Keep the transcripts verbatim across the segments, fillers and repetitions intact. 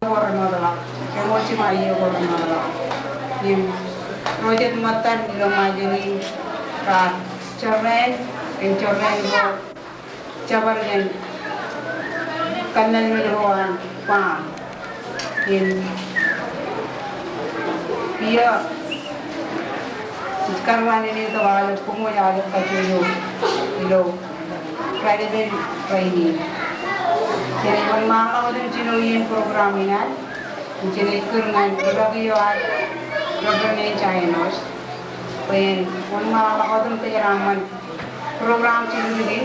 ko remootḷọk, kōṃṃan jiṃa iiō ko remootḷọk. Im ro jet ṃōttan ilo Ṃajeḷ in raar jorrāān, kōn jorrāān ko jabdewōt kōn kōnnaan men ko an Guam. Im iiō ij kar ba āinwōt aolep, koṃ wōj aolep kajjojo ilo raelepen rainin. Jenaaj wōnṃaanḷọk wōt im jino iien program in ad, im jenaaj kūr ñan ri-bōk eo ad, Reverend Janos, bwe en wōnṃaanḷọk wōt im kōjeraaṃṃan program jilkinkin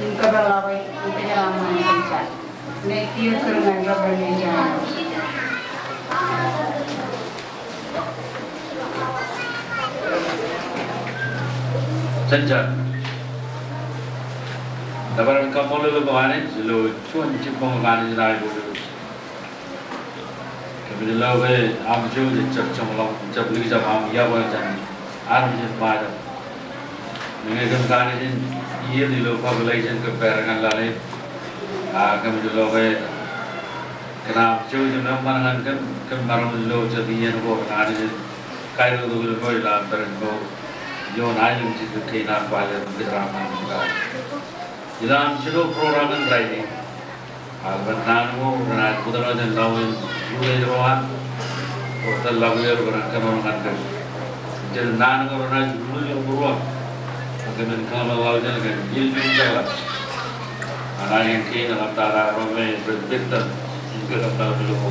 im kōpeḷḷọke im kōjeraaṃṃan in kōn jar. Jen kiiō kūr ñan Reverend Janos. Jen jar. Nōbar im kaṃṃoolol eok Anij ilo juon jibboñ eo Anij ear aiboojoj. Kōmij lo ke aṃ jouj ejjab joñḷọk, ejjab likjab aṃ iọkwe jān armej in Ṃajeḷ. Meñe kōm kanooj in iien ilo population kōm pād ñan lale, a kōmij lo ke kōn aṃ jouj im eṃṃan ñan kōm, kōm maroñ in lo jet iien ko kōn Anij in kaitok tok ilo mour ilo aṃ pād in mour ioon aelōñ jidik kein aṃ kwaḷọk im kōjeraaṃṃan kōm. Ilo aṃ jino program in rainin, aolepen naan ko renaaj bōktok jān lọmọọr in ruo ro an, ro tōl ḷọk eo renaaj kōnono ñan kōm. Im jen naan ko renaaj ruo ro an, ak kōmin kōnono ḷọk jān kōm im ilo juon jeḷā an aelōñ kein eḷaptata ro me rej bōktok im kōtōpar ilo ko.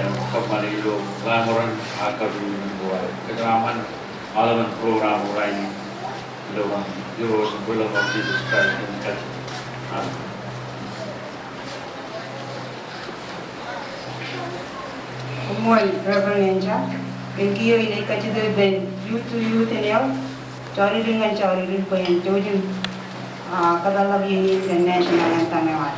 Im kōṃṃane ilo ḷaṃoran ak kabuñbuñ ko aō. Kōjeraaṃṃan aolepen program ko rainin. Ilo etan Irooj im Bwilōñlōñ Jisōs Kraist, kōmij kajjitōk. Amen. Koṃṃool Reverend Enja, kōn kiiō in ej kajjitōk ippān youth to youth in eo, jọridik ñan jọridik bwe en jouj im, ah, kōpeḷḷọk iien in kōn national anthem eo ad.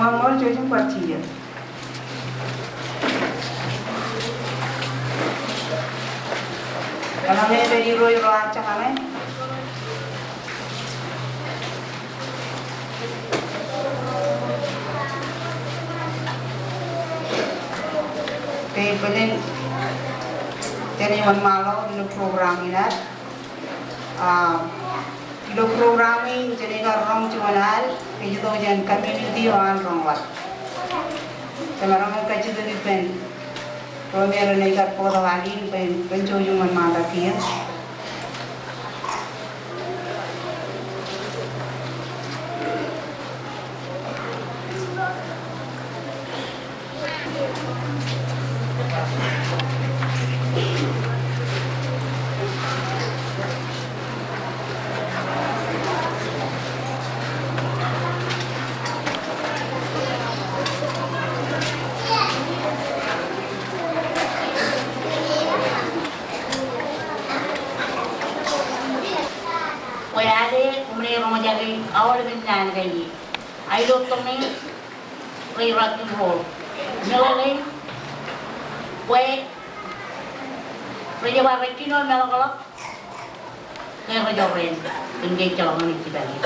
Koṃṃool, jouj im bar jijet. Eḷaññe ej irooj ro an jekane. Bōlen jān wōnṃaanḷọk ilo program in ad. Ah, ilo program in jenaaj kar roñ juon al, kōj itok jān community eo an roñḷọk. Jemaroñ kajjitōk ippān ro me renaaj kar bōktok al in bwe, bwe en jouj im wōnṃaantak kiiō. Bwe ale koṃ naaj roñjake aolepen naan ko ie. Ilo tōre rej rūkaki ro meḷeḷein bwe rej ba rej kino meḷọkḷọk ke rej jorrāān kōn ke ejjeḷọk ñan ej jibaki.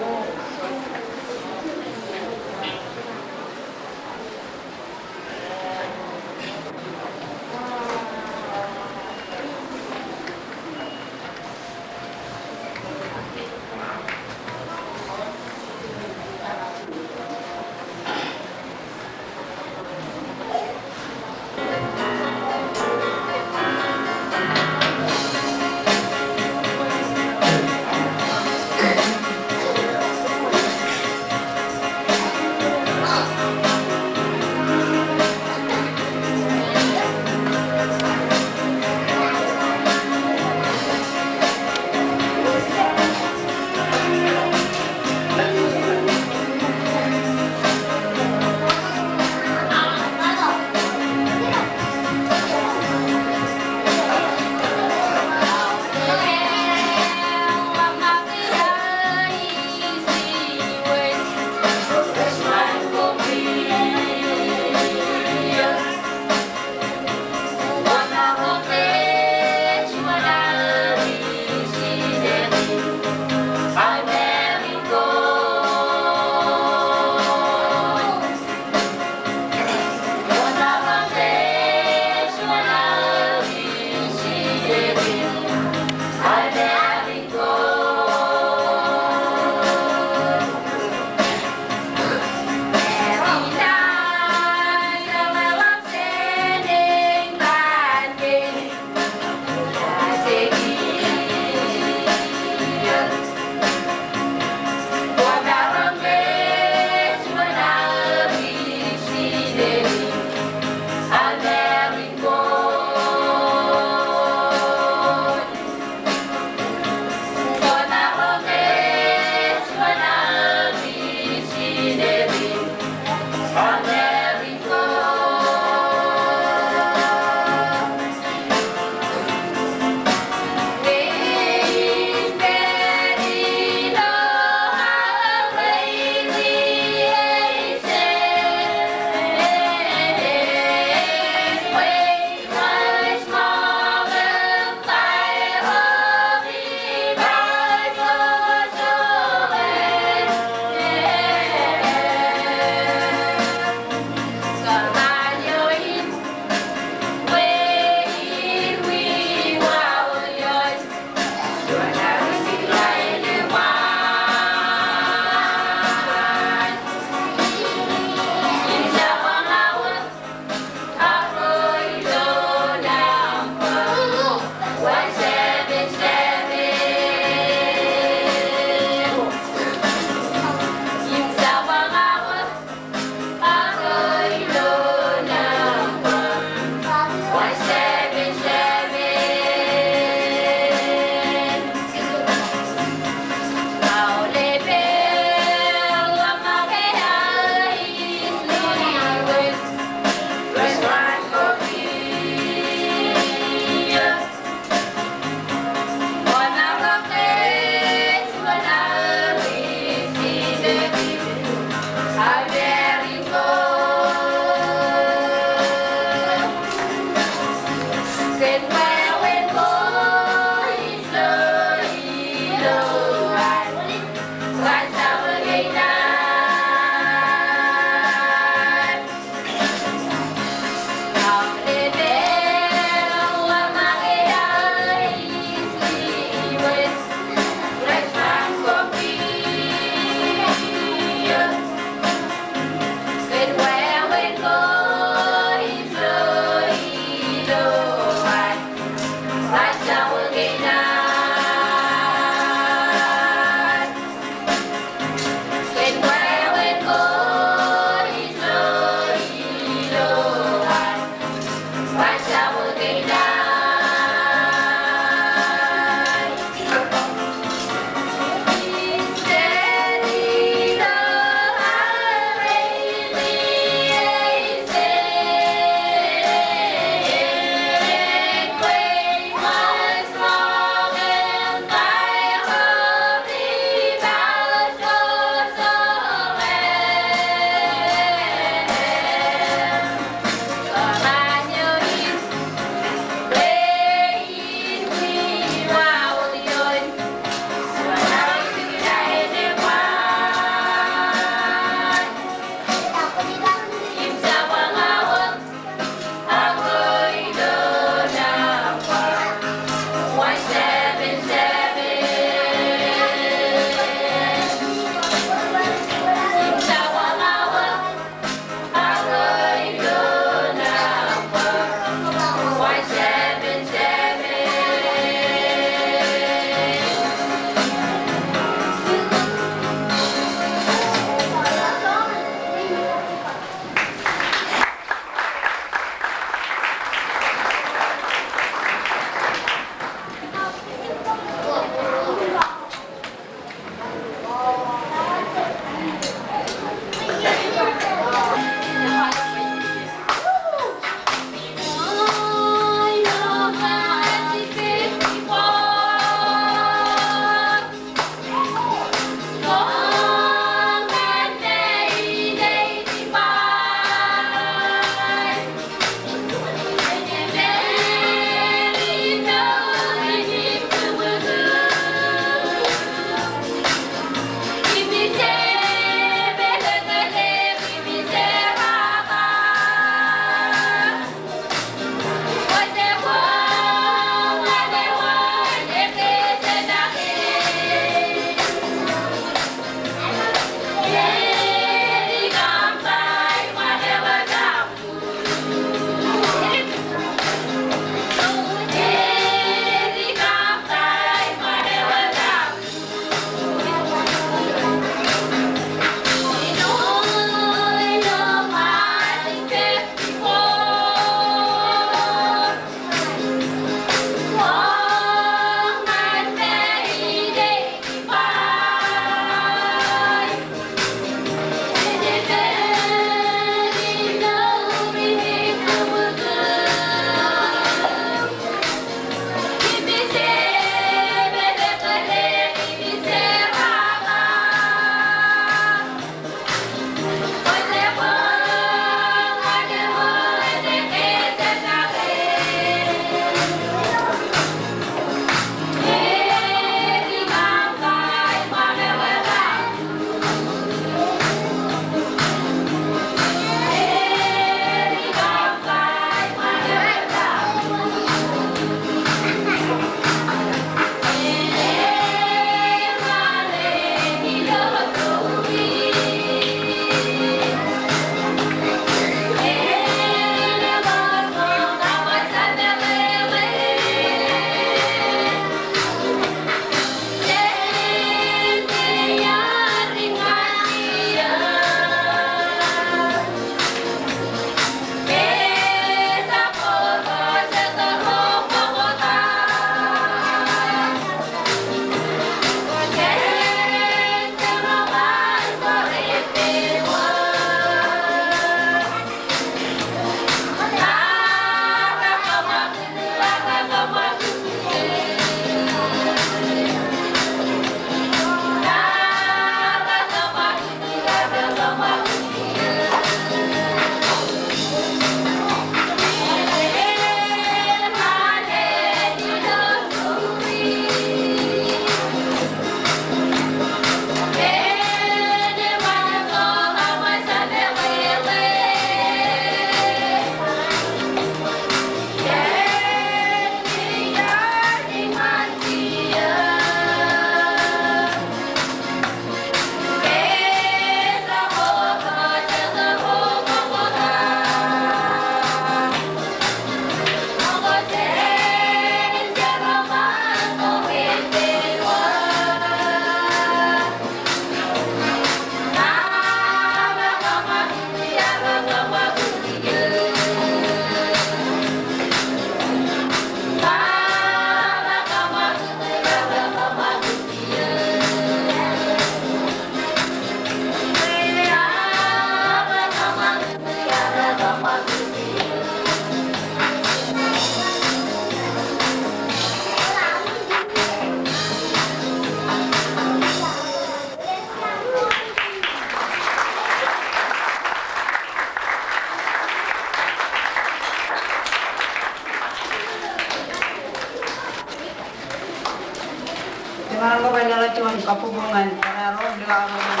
Kabbokbok ñan Farao, likao ro ñan.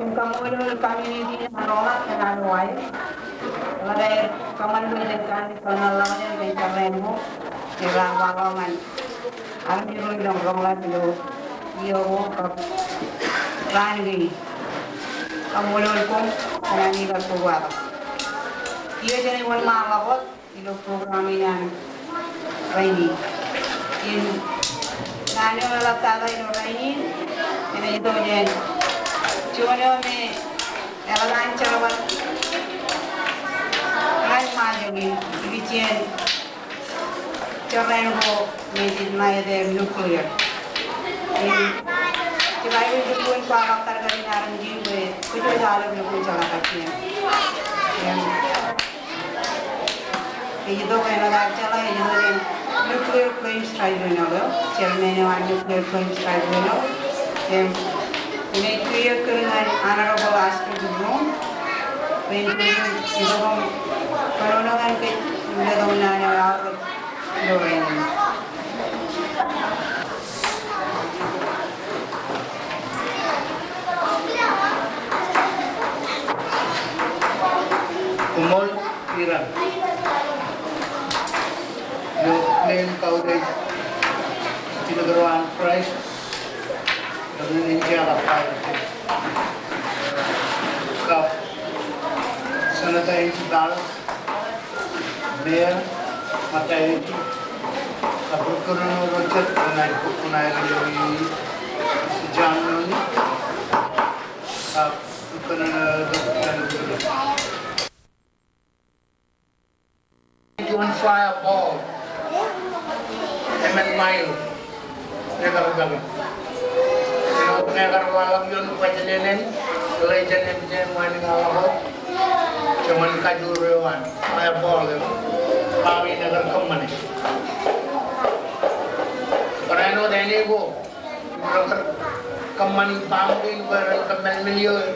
Im kaṃṃoolol community ṇe ro ḷọk kōn aer wāween. Ḷak aer kōṃṃan bwe jen kanooj kōn aer ḷọk jān kōn jabdewōt ko, ej raar waḷọk ñan armej ro ilo roñḷap ilo iiō ko kab raan kein. Kaṃṃoolol koṃ kōn ami kar kobatok. Iiō jenaaj wōnṃaanḷọk wōt ilo program in an rainin. Im naan eo eḷaptata ilo rainin, enaaj itok jān juon eo me eḷap an jerbal ñan Ṃajeḷ in, ikijjien jorrāān ko me ej ṇa etaer nuclear. Im, ij ba bwe jen kōn kwaḷọk kar kar in armej in bwe kōjwōj aolep ilo kōn jeḷā kajjien. Im, ej itok āinwōt aer jeḷā, ej itok jān Nuclear Claims Tribunal eo, chairman eo an Nuclear Claims Tribunal. Im, inaaj kiiō kūr ñan Honorable Oscar Dubon, bwe en itok im kōnono ñan kōj im letok naan eo aorōk ilo rainin. Koṃṃool Iran. Ilo claim coverage, jilkinḷọk an Christ, ilo rainin ej jab kab Senator Andy Ballard, Mayor Mataioti, kab ri kōnono ro jet, ri kōnono ro jet, kab ri kōnono ro jet. Juon fireball emān mile. Ñe kar waḷọk ioon Kuwajalein, ḷe jān eṃōj im wānōk ḷọk wōt, joñan kajoor eo an fireball eo, baaṃ in ekar kōṃṃane. Barāinwōt āne ko, rekar kōṃṃani baaṃ kein bwe ren kōmālmel ioer,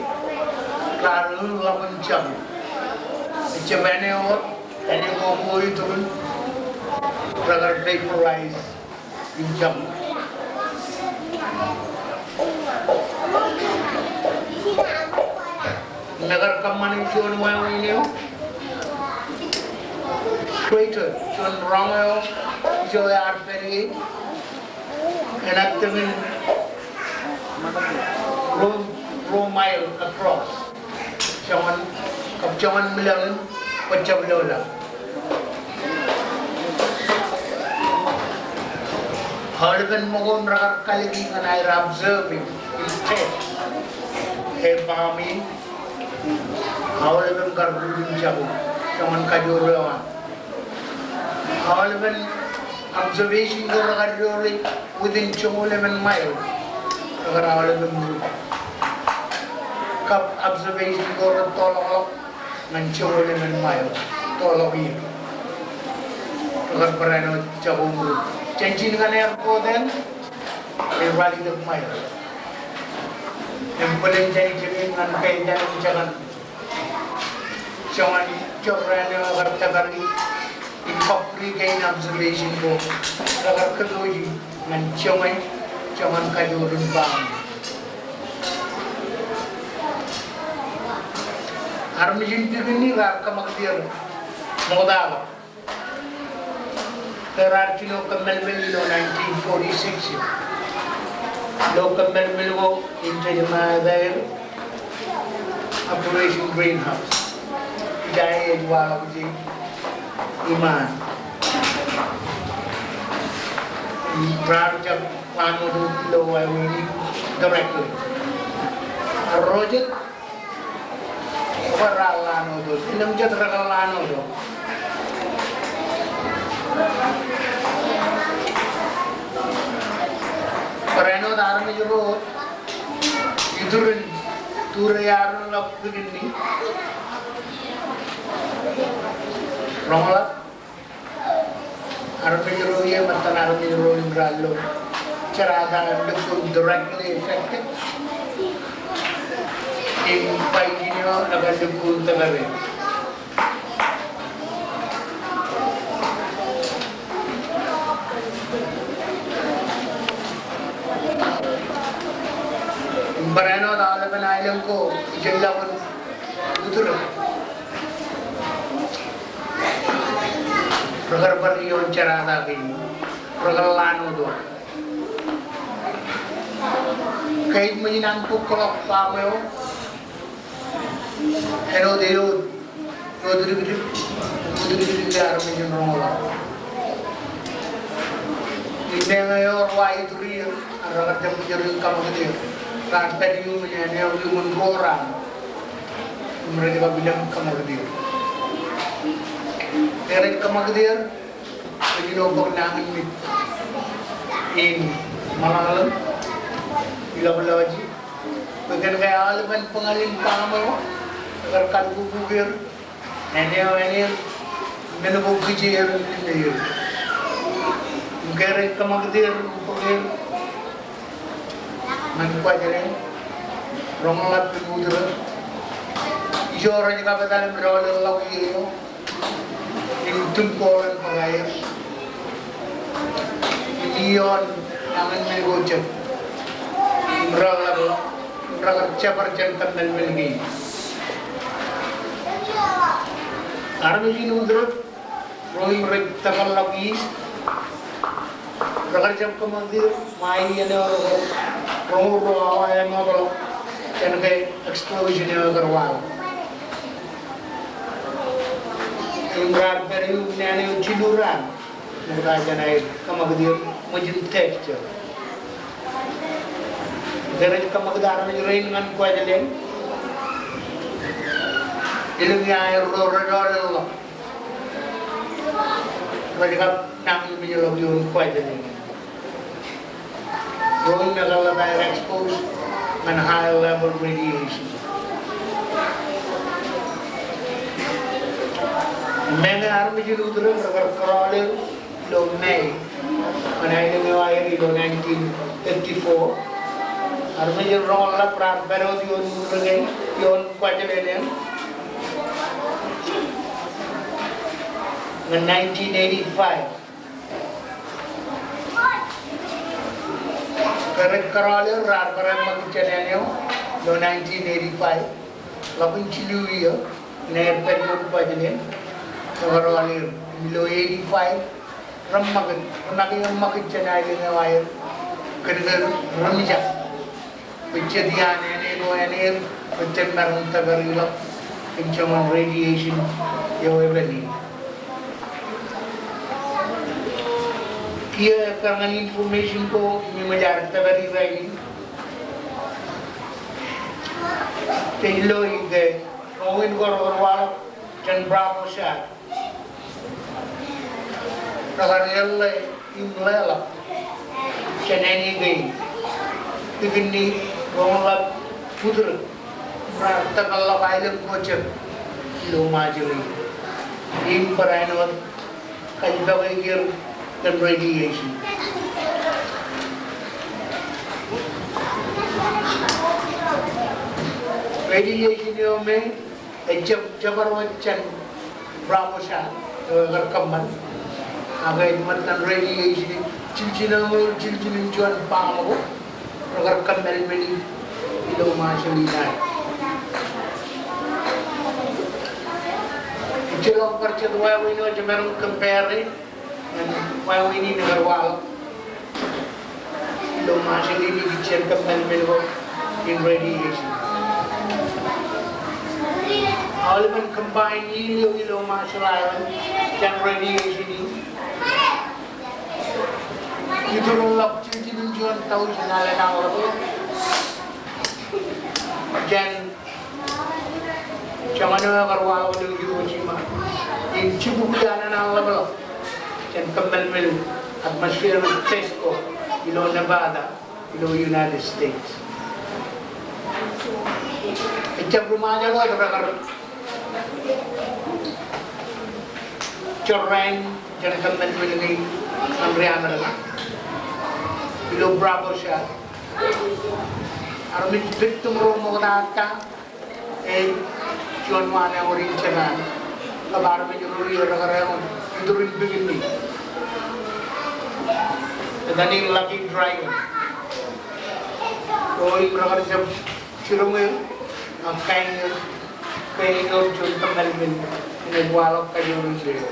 raar lōḷḷọk im jako. Ejjab āne wōt, āne ko, ko iturin, rekar vaporize im jako. Im ekar kōṃṃane juon wāween eo greater, juon roñ eo ijo ear pād ie, enaaj tōñin ruo, ruo mile across. Joñan, kab joñan milaḷ in, kwōjjab lōḷḷọk. Aolepen ṃōko in rekar kalōk ñan aer observe im test e baaṃ in. Aolepen kar ruo im jako, joñan kajoor eo an. Aolepen observation ko rekar doore within joñoul emān mile, rekar aolepen ruo. Kab observation ko rettoḷọkḷọk ñan joñoul emān mile, toḷọk ie, rekar barāinwōt jako im ruo. Jān jin ñan airport eṇ, ej ralitōk mile. Im bōlen jān jikin ñan pād jān jekōṇaan. Joñan jorrāān eo ekar tōpar ie im kọkkure kein observation ko, rekar kōpooje ñan joñan, joñan kajoor in baaṃ. Armej in Pikinni raar kōṃakūt er ṃoktaḷọk. Ke raar jino kōmālmel ilo nineteen forty-six eo. Ilo kōmālmel ko im tōjmātā er Operation Greenhouse. Ij ba ej waḷọk ije iṃaan. Raar jab ḷaanwōt ilo wāween in directly. Ro jet Bar ḷaanwōt, ilo jet rekar ḷaanwōt. Barāinwōt armej ro, iturin, tūrear ḷọk Pikinni. Roñḷọk. Armej ro ie, ṃōttan armej ro im raar lo jerata lukkuun directly affected im baijin eo ekar lukkuun tōpare. Barāinwōt aolepen aelōñ ko ijellọkin Utrōk, rekar bar ioon jerata kein, rekar lowaan wōt. Ke ij ṃōj in an bōk kōḷọk baaṃ eo, āinwōt āinwōt eo, eo dik dik, eo dik dik, armej in roñḷọk. Im meñe ewōr wa iturū er, ak rekar jab jar in kōṃakūt er, raar pād iuṃwin āne eo iuṃwin ruo raan im rej kab ilōñ kōṃakūt er. Ke rej kōṃakūt er, ej jino bōk nañinmej in ṃōḷaḷḷōñ, ilọk lọji, bwe kōn ke aolepen bōñal in baaṃ eo, rekar kalkukuk er, āne eo āne er, men ko kijeer im limeer. Im ke rej kōṃakūt er im bōk er ñan Kuwajleen, roñḷap im Utrōk, ijo rej kab etal im doḷeḷḷọk ie eo, im tūṃ ko ren bōk aer im ioon nañinmej ko jet im reḷḷapḷọk, rekar jebar jān kōmmālmel kein. Armej in Utrōk ro im rej tōparḷọk ie, rekar jab kōṃakūt er ṃae iien eo ro, roñoul ruo awa eṃṃakḷọk jān ke explosion eo ekar waḷọk. Im raar pād iuṃwin āne eo jilu raan ṃokta jān aer kōṃakūt er, ṃōj in test er. Ke rej kōṃakūt armej rein ñan Kuwajleen, elōñ ia aer ro rej doḷeḷḷọk, rej kab nañinmejḷọk ioon Kuwajleen. Ro im ekar ḷap aer expose ñan high level radiation. Meñe armej in Utrōk rekar kōrọọl er ilo May ñan aelōñ eo aer ilo nineteen fifty-four, armej in roñoul ḷap raar pād wōt ioon Utrōk eṇ, ioon Kuwajleen eṇ, ñan nineteen eighty-five. Ke rej kōrọọl er, raar bar eṃṃakūt jān āne eo ilo nineteen eighty-five, ḷapḷọk in jilu iiō, im aer pād ioon Kuwajleen, rekōrọọl er. Im ilo eighty-five, reṃṃakūt, renaaj eṃṃakūt jān aelōñ eo aer kōn ke remijak bwe jet iaan āne ko āne er rej jab maroñ tōpar ḷọk kōn joñan radiation eo eban in. Kiiō ekkar ñan information ko im eṃōj ad tōpar irainin. Jej loe ke roñoul ko rekar waḷọk jān Bravo Shot, rekar eḷḷe im leḷọk jān āne kein, pik in roñoul ḷap Utrōk, raar tōpar ḷọk aelōñ ko jet ilo Ṃajeḷ in. Im barāinwōt kajjitōk er kōn radiation. Radiation eo me ejjab, jab bar wōt jān Bravo Shot eo ekar kōṃṃan. Ak ej ṃōttan radiation jiljino, jiljino in juon baaṃ ko rekar kōmmālmeli ilo Ṃajeḷ in ad. Ejjeḷọk bar jet wāween eo jemaroñ compare ñan wāween in ekar waḷọk ilo Ṃajeḷ in ikijjien kōmmālmel ko in radiation. Aolepen combined yield eo ilo Marshall Island jān radiation in, iturūḷọk jiljino in juon thousand alen an ḷapḷọk jān joñan eo ekar waḷọk ilo Hiroshima, im jibukwi alen an ḷapḷọk jān kōmmālmel atmospheric test ko ilo Nevada, ilo United States. Ejjab ri Ṃajeḷ wōt rekar jorrāān jān kōmmālmel kein ñan ri Amedka ilo Bravo Shot. Armej victim ro ṃoktata ej juon wāween eo rej jemān, kab armej ro rej rekar eñin iturūn pik in, etan in Lucky Dragon. Ro im rekar jab jiroñ eō, ak kain eō, kain eō juon kōmālmel, enaaj waḷọk kajoor ilo eō.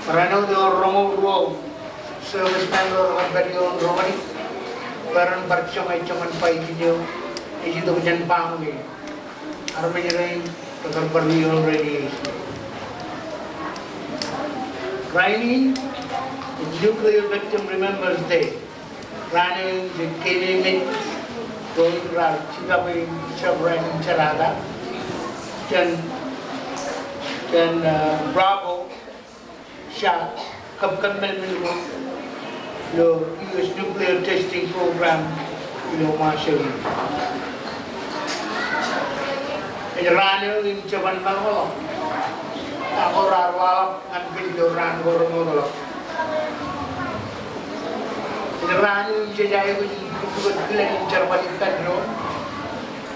Barāinwōt ewōr roñoul ruo serviceman ro rekar pād ioon roñoul, bwe ren bar joñe joñan bajjek eo ej itok jān baaṃle. Armej rein rekar bar ioon radiation. Rainin, Nuclear Victim Remembrance Day. Raan eo jej keememej ro im raar jibabwe im jab raan im jerata jān, jān, uh, Bravo, Shark, kab kōmālmel ko ilo U S nuclear testing program ilo Marshall. Ej raan eo im jeban ṃaḷoḷḷọk ta ko raar waḷọk ñan kōj ilo raan ko remootḷọk. Ej raan eo im jej aikuj in kūtḷọk kilen in jerbal ippān doon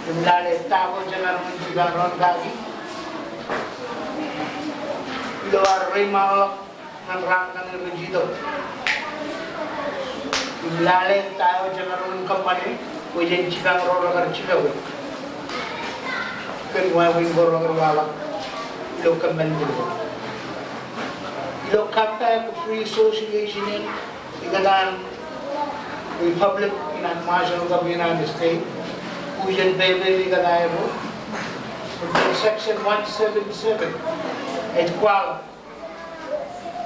im lale ta ko jemaroñ in jipañ doon kaki ilo ad reiṃaanḷọk ñan raan kaṇe rej itok im lale ta eo jemaroñ in kōṃṃane bwe jen jipañ ro rekar jibabwe kōn wāween ko rekar waḷọk ilo kōmālmel ko. Ilo compact ko Free Association in ikōtaan Republic in an Marshall kab United States, bujen pepe ikōtaan eo, section one seven seven ej kwaḷọk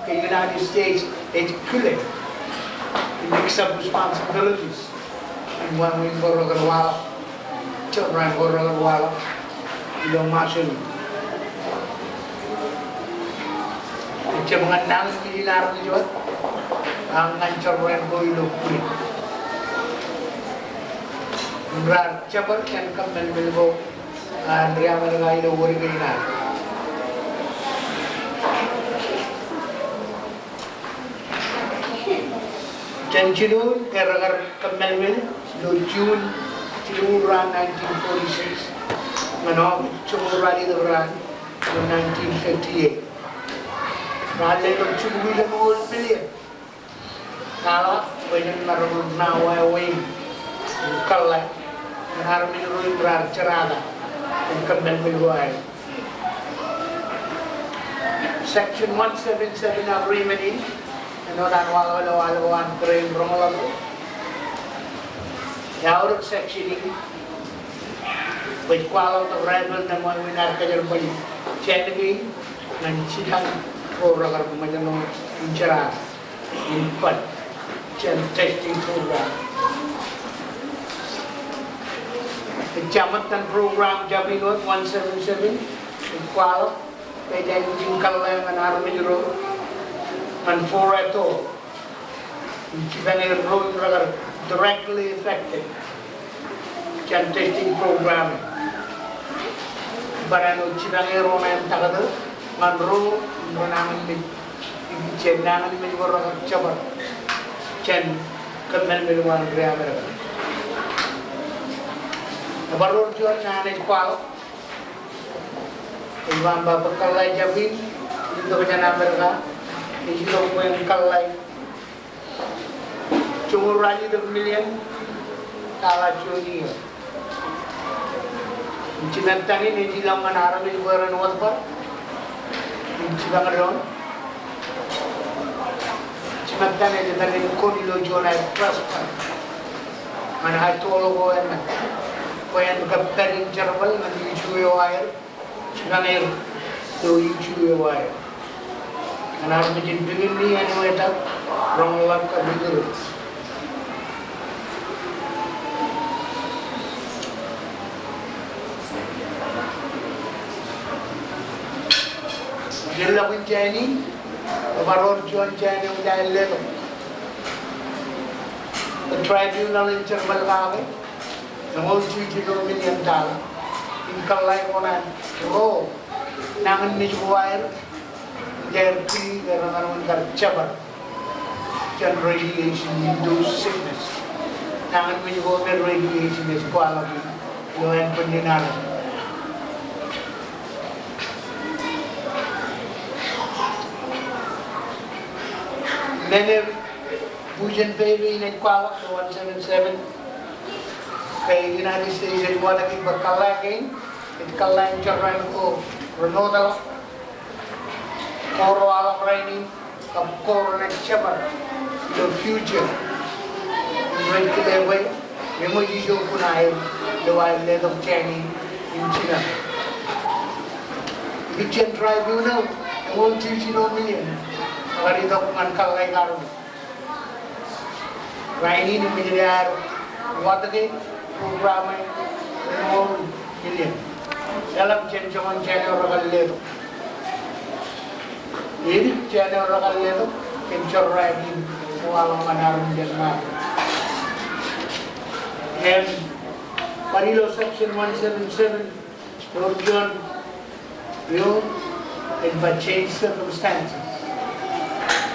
ke United States ej kile im accept responsibilities in wāween ko rekar waḷọk, jab raan ko rekar waḷọk ilo Marshall. Ejjab ñan nañinmej in armej wōt, ak ñan jabdewōt ko ilo kūr. Im raar jabōt jān kōmālmel ko an ri-Amedka ilo wōr kein ad. Jān jinoin ke rekar kōmālmel ilo June, June raan nineteen forty-six ñan August joñoul ralitōk raan ilo nineteen fifty-eight. Raar letok jibukwi lemñoul million dollar bwe jen maroñ in ṇa wāween im kōḷḷā ñan armej ro im raar jerata im kōmālmel ko aer. Section one seven seven agreement in, āinwōt an waḷọk ilo aḷ ko an kōrā in roñḷọk. Eaorōk section in, bwe ej kwaḷọk tok ri-Amedka wāween ad kōjerbali jān kein ñan jipañ ro rekar ṃōjṇọ in jerata im bōd jān testing program. Ej jab ṃōttan program jab in wōt one seven seven, ej kwaḷọk ke ej aikuj in kōḷḷā ñan armej ro ñan four atoll im jipañ er ro im rekar directly affected jān testing program. Barāinwōt jipañ er oṇāān taktō ñan ro im ro nañinmej, im jen nañinmej ko rekar jabōt jān kōmālmel ko an ri-Amedka. Ebar wōr juon naan ej kwaḷọk. Ej ba bwe kōḷḷā jab in, itok jān Amedka, ej itok bwe en kōḷḷā joñoul ralitōk million dollar juon iiō. Im jimettan in ej ilọk ñan armej ko ren wōt bar im jipañ doon. Jimettan ej etal in kōn ilo juon aer trust fund ñan atoll ko emān bwe en kab pād im jerbal ñan iju eo aer jipañ er ilo iju eo aer. Ñan armej in pikinni āinwōt etal roñḷọk kab ikūrōk. Jen lọk in jān in, ebar wōr juon jān eo ej letok. The tribunal in jerbal kake lemñoul jilu million dollar im kōḷḷā kōṇaan ro nañinmej ko aer, im aer kile ke remaroñ in kar jabōt jān radiation induced sickness. Nañinmej ko me radiation ej kwaḷọk ilo ānbwinnin armej. Men eo Fusion pepe in ej kwaḷọk ilo one seven seven. Ke United States ej watōk bwe kōḷḷā kein, ej kōḷḷā in jorrāān ko renoodḷọk, ko rewaḷọk rainin, kab ko renaaj jepar ilo future. Im rej kile bwe eṃōj ijo kuṇaer ilo aer letok jān in im jipañ. Ikijjien tribunal, eṃōj jiljino million, ekar itok ñan kōḷḷā in armej. Rainin im ej aer watōke program eo ren wōr million. Eḷap jān joñan jān eo rekar letok. Edik jān eo rekar letok kōn jorrāān in waḷọk ñan armej eo ṃaan. Im bar ilo section one seven seven, ewōr juon eo ej ba change circumstances.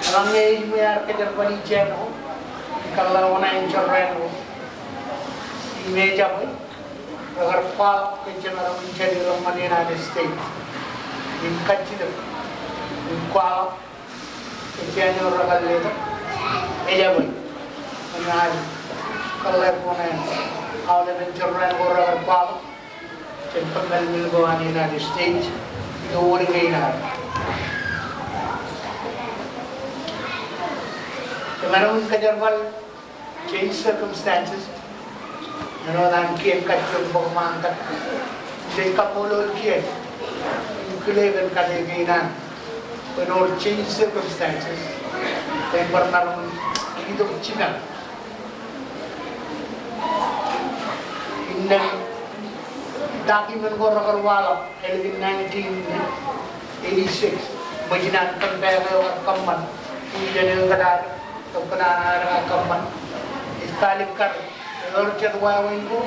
Eḷaññe ej ṃōj aer kōjerbali jān ko, kōḷḷā oṇāān jorrāān ko, im ejabwe, rekar kwaḷọk ke jemaroñ in jāde ḷọk ñan United States im kajjitōk im kwaḷọk ke jān eo rekar letok ejabwe. Ñan ad kōḷḷā oṇāān, aolepen jorrāān ko rekar kwaḷọk jān kōṃṃan men ko an United States ilo wōr kein ad. Jemaroñ in kōjerbal change circumstances. Āinwōt an kien kajjioñ bok ṃaantak, jej kaṃṃoolol kiiō im kile kōn kate kein an, bwe ewōr change circumstances, bwe bar maroñ in itok jipañ. Innām document ko rekar waḷọk ālikin nineteen eighty-six, ṃōj in an kōmpaak eo ekar kōṃṃan, im jān eo ekar, ekar kōṃṃan, ej kalikkar ewōr jet wāween ko,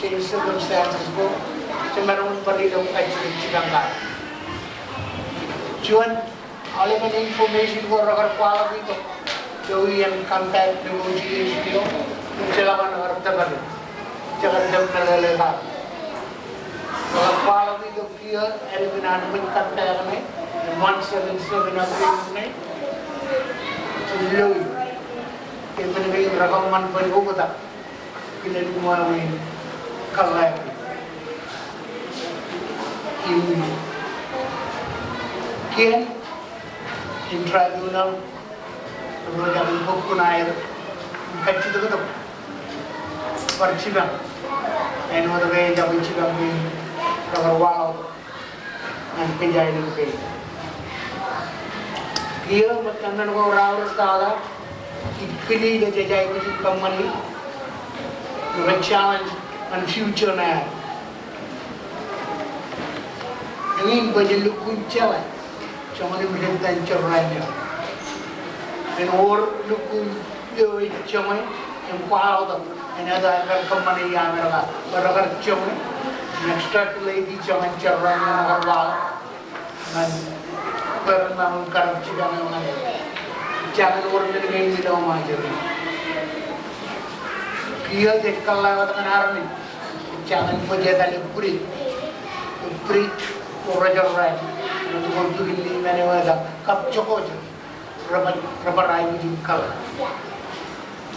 change circumstances ko, jemaroñ in bar ilo kajjitōk jipañ kaṇ. Juon, aolepen information ko rekar kwaḷọk itok, ilo iien compact negotiation eo, im jeḷak ñan kar tōpar, jekar tōpar meḷeḷe kaṇ. Rekar kwaḷọk itok kiiō ālikin an ṃōj compact ṇe, im one seven seven agreement ṇe, ilo iien, ke men kein rekōṃṃan bwe en oktak kilen wāween kōḷḷā in. Im kien in tribunal, rej aikuj bōk kuṇaer im kajjitōk tok bar jipañ. Āinwōt ke ejabwe jipañ kein rekar waḷọk ñan kōj aelōñ kein. Kiiō ṃōttan men ko raorōk tata, ij kile ke jej aikuj in kōṃṃani, rej challenge ñan future ṇe ad. Eñin bwe jen lukkuun jeḷā joñan im rej ippān jorrāān eo. Im ewōr lukkuun eo ej joñan im kwaḷọk tok, im ej aō kar kōṃṃane iaan rekar, bwe rekar joñan im extrapolate joñan jorrāān eo rekar waḷọk ñan bwe ren maroñ in karōk jipañ eo ñan e. Ejjañin wōr men kein ilo Ṃajeḷ in. Kiiō jej kōḷḷā wōt ñan armej, ejjañin bwe jet etal bridge, bridge ko rejorrāān, rej itok ilo men eo etal kab jokjok. Rej bar, rej bar aikuj in kōḷḷā.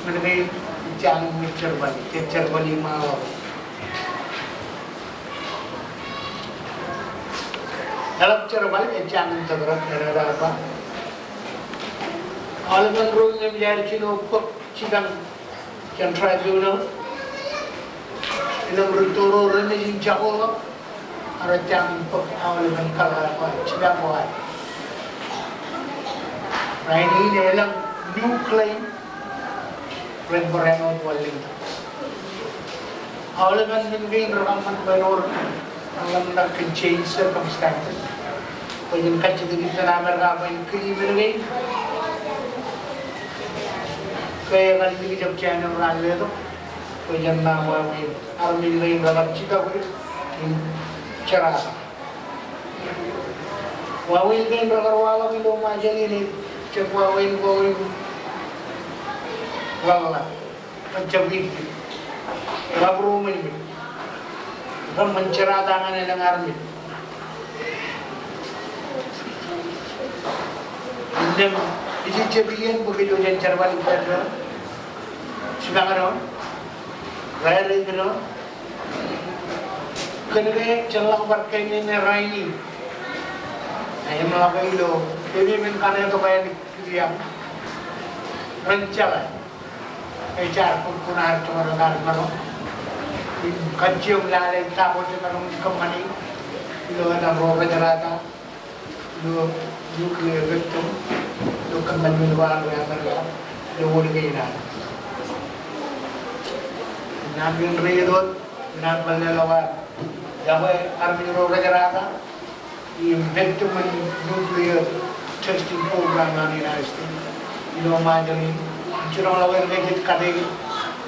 Men kein ejjañin ṃōj jerbal, jej jerbal iṃaanḷọk. Eḷap jerbal, ejjañin tōprak, āinwōt aō ba. Aolepen ro im jar jino bōk jipañ jān tribunal. Innām rūtto ro rej ṃōj in jako ḷọk, ak rej jañin bōk aolepen kōḷḷā ko, jipañ ko ad. Rainin elōñ new claim rej bar āinwōt wanlōñtak. Aolepen men kein rekōṃṃan bwe ewōr, eḷaññe kōn change circumstances, bwe jen kajjitōk ippān Amerika bwe en kile men kein. Ke ekar likjab jān eo raar letok, bwe jen ṃaan wāween armej kein rekar jipañ im jerata. Wāween kein rekar waḷọk ilo Ṃajeḷ in ej jab wāween ko im ḷōḷḷap. Ejjab ippān. Eḷap ro ṃōjṃōj. Kōṃṃan jerata ñan elōñ armej. Innām Ij jab iien bwe kōj jen jerbal ippān doon, jipañ doon, raelep doon. Kōnke jen ḷak bar keememej rainin. Im ḷak ilo, kōmij men kaṇe tok ālikin kiiō. Ren jeḷā. Ej jar kōn, kōn ad joñan wōt ad maroñ. Im kajjioñ lale ta ko jemaroñ kōṃṃani ilo etan ro refrigerator, ilo nuclear victim, ilo kōṃṃan ilo ad ro Amerika, ilo wōt kein ad. Naan in rej itok, naan bar lelọk ad. Iọkwe armej ro refrigerator, im victim in nuclear testing program ṇe an United States ilo Ṃajeḷ in. Jiroñ ḷọk er ke jet kate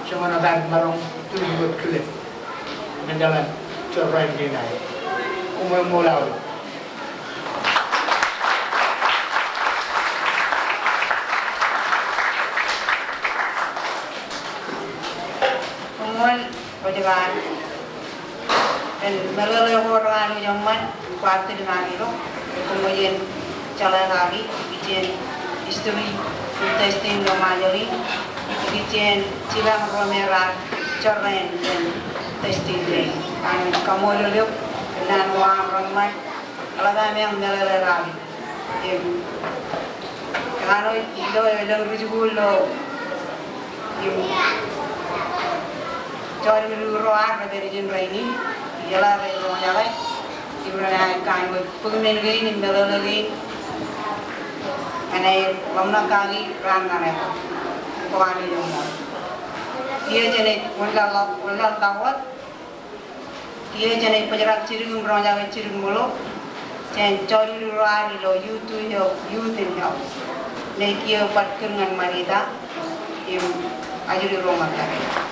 joñan wōt ad maroñ, tulip wōt kile. Mejaḷan jorrāān kein aer. Koṃ eṃṃool aolep. Koṃṃool. Eo ej kar, kōn meḷeḷe ko rekanooj eṃṃan, kwaar tōl iṃaan ilo, koṃṃool jen jeḷā kaki, ikijjien history, food testing ilo Ṃajeḷ in, ikijjien jipañ ro me raar jorrāān kōn testing ṇe. Kōn kaṃṃoolol eok, naan ko aṃ reṃṃan, eḷap aṃ meḷeḷe kaki. Im, kōṇaan eo ilo elōñ ri jikuuḷ ilo, im, jọọr im ri ro ad rej pād ijin rainin, ijeḷā rej roñjake, im renaaj kanooj bōk men kein im meḷeḷe kein ñan aer ḷōmṇak kaki raan kaṇe tok. Koṃ eṃṃool. Kiiō jenaaj wōnlaḷtak, wōnlaḷtak wōt. Kiiō jenaaj bōjrak jidik im roñjake jidik ṃōḷo jān jọọr ri ro ad ilo Youth to Health, Youth in Health. Ṇe kiiō bar kūr ñan Marita im ajri ro ṃōttake.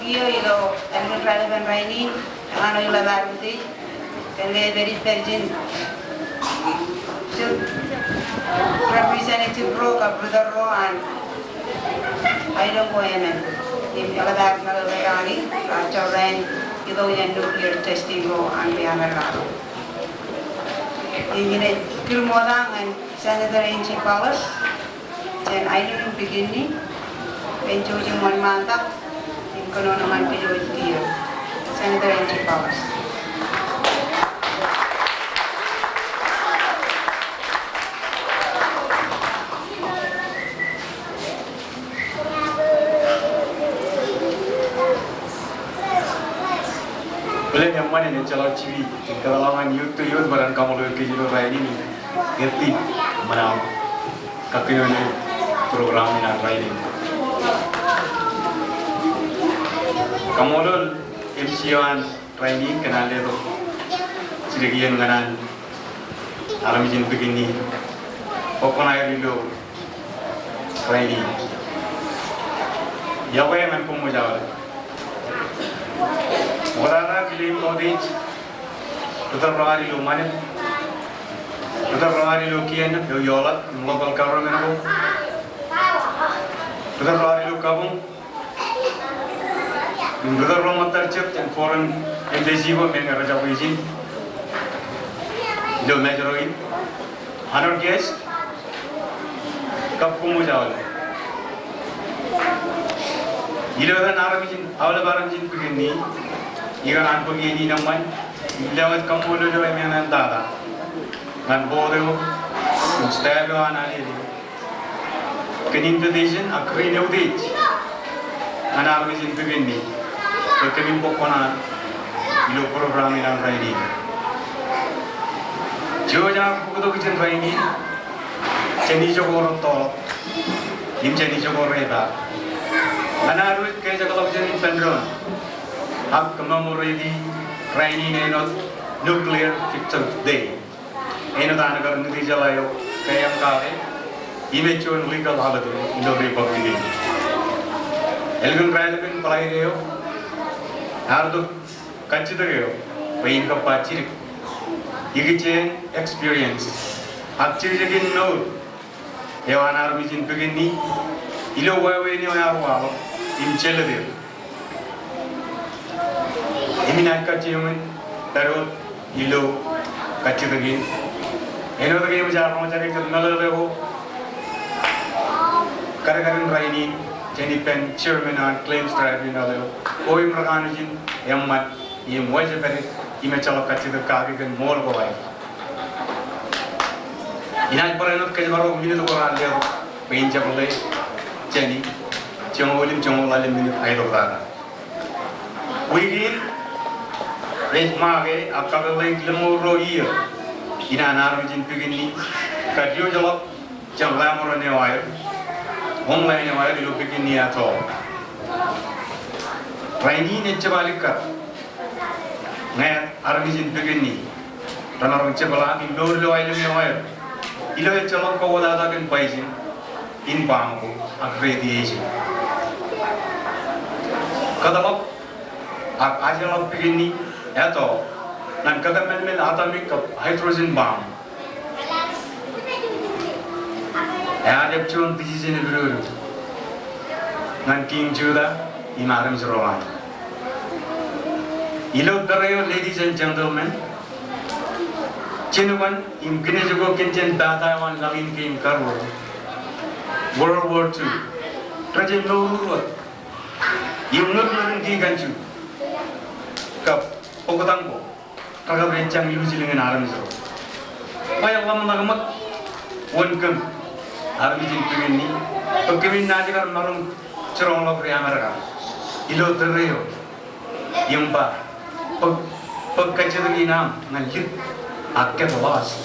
Ilo, āinwōt raelepen rainin, eñin eo eḷap ad utiej, kōn ke ej pād ippaṃ jān jet representative ro kab ritōl ro an aelōñ ko emān. Im eḷap ad ṃakūtkūt kake, rej jar ilo iien nuclear testing ko an Amerika ro. Im inaaj kūr ṃokta ñan Senator Angie Palles, jān aelōñ in Pikinni, bwe en jouj im wōnṃaantak im kōnono ñan kōj wōj kiiō. Senator Angie Palles. Bōlen eṃṃan en ejjeḷọk jiwi, kōtḷọk ñan youth to youth, bwe ren kaṃṃoolol kōj ilo rainin im ettōr ṃōṇōṇō kōn program in an rainin. Kaṃṃoolol MC eo an rainin kōn an letok jidik iien ñan an armej in Pikinni bwe kwōn aer ilo rainin. Iọkwe ñan koṃ wōj aolep. Ṃoktata kile im ḷotiej ritōl ro ad ilo ṃanit, ritōl ro ad ilo kien eo eoḷaḷ im local government ko, ritōl ro ad ilo kabuñ, im ritōl ro ṃōttad jet jān foreign embassy ko me ñe rej jab ijin ilo Mājro in, honor guest, kab koṃ wōj aolep. Ilo etan armej in, aolep armej in Pikinni, ikōṇaan bōk iien in eṃṃan im lewōj kaṃṃoolol eo eṃṃan tata ñan board eo im staff eo an Alele kōn invitation ak ri eutiej ñan armej in Pikinni bwe kōmin bōk kuṇaan ilo program in an rainin. Jouj aō bōktok jān rainin jān ijo ko rettoḷọk im jān ijo ko repaak. Ñan ad wōj kōjekḷọk jān ippān doon ak commemorate rainin āinwōt Nuclear Victory Day. Āinwōt an kar Ṇitijeḷā eo kōjeañ kake im ej juon legal holiday ilo Republic in. Ālikin raelepen Friday eo, ear itok kajjitōk eo bwe in kab ba jidik ikijjien experience ak jekjekin mour eo an armej in Pikinni ilo wāween eo ear waḷọk im jelōt er. Im inaaj kajjioñ in pād wōt ilo kajjitōk in. Āinwōt ke eṃōj ad roñjake jet meḷeḷe ko kadkadin rainin jān ippān chairman an Claims Tribunal eo, ko im rekanooj in eṃṃan im wōjepād im ejjeḷọk kajjitōk kake kōn ṃool ko aer. Inaaj barāinwōt kōjparok minit ko raar letok bwe in jab ḷe jāni joñoul im joñoul ḷalem minit aetok tata. Wiik in ej make ak kapeḷḷe lemñoul ruo iiō in an armej in Pikinni kadiwōjḷọk jān ḷaṃoran eo aer, homeland eo aer ilo Pikinni atoll. Rainin ej jab alikkar ñe armej in Pikinni remaroñ jepḷaak im mour ilo aelōñ eo aer ilo ejjeḷọk kōwōtata kōn poison in baṃ ko ak radiation. Kōtḷọk ak ajḷọk Pikinni atoll ñan kōtmānmel atomic kab hydrogen bomb. Ear jab juon decision epidodo ñan Kiiñ Juda im armej ro an. Ilo tōre eo, ladies and gentlemen, jinōkwan im kinejko kōn jān pata eo an laḷ in kein karuo, World War Two, rej mour wōt im ñūrñūr in kikōn juon kab bōktañ ko rekabwilōñ ilo jilñin armej ro. Bwe eḷap ṇe ṃōk wōn kōm armej in Pikinni bwe kōmin naaj kar maroñ jiroñḷọk ri Amerika ilo tōre eo im ba bōk, bōk kajjitōk in aṃ ñan lit ak get lost.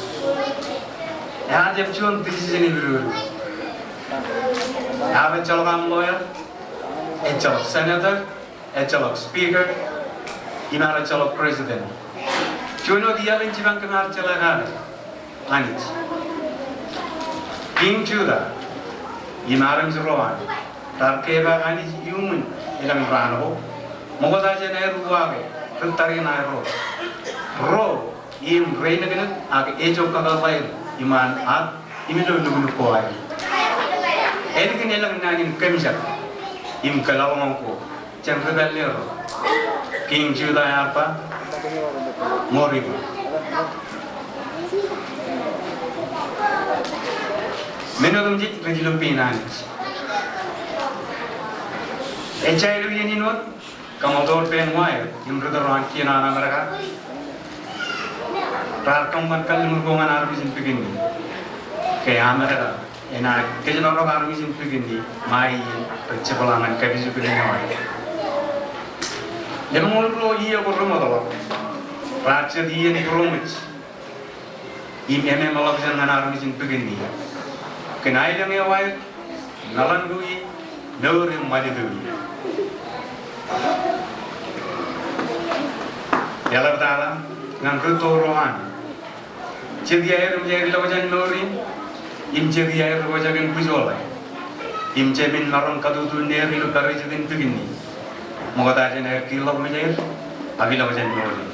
Ear jab juon decision epidodo. Ear ejjeḷọk aṃ lawyer, ejjeḷọk senator, ejjeḷọk speaker, im ear ejjeḷọk president. Juon wōt iaḷ in jipañ kōm ar jeḷā kake. Anij. Kiiñ Juda, Im armej ro an raar kepaak Anij iuṃwin elōñ raan ko. Ṃokta jān aer uwaake ri tariṇae ro, ro im reinōknōk ak ejokakōḷḷaer iṃaan ad im ilo nuknuk ko aer. Ālikin elōñ naan in kōmjak im kōḷapḷọk ko jān ri pālle ro, Kiiñ Juda ear ba, ṃool ri ba. Men otemjej rej ilo pein Anij. Ejja ilo iien in wōt, kōṃṃan tok pein ṃae im ri tōl ro an kien an Amerika raar kōṃṃan kalliṃur ko ñan armej in Pikinni ke Amerika enaaj kōjparok armej in Pikinni ṃae iien rej jepḷaak ñan kapijuknen eo aer. Lemñoul ruo iiō ko remootḷọk, raar jet iien būroṃōj im ememeḷọkjeṇ ñan armej in Pikinni kōn aelōñ eo aer, meḷan ko ie, mour im ṃanit eo ie. Eḷaptata ñan ri tōl ro an jet iaer im ej lọk jān mour in, im jet iaer ri pojak in bwijwoḷe, im jemān maroñ katutu in er ilo parijet in Pikinni ṃokta jān aer kilọk mejaer ak ilọk jān mour in.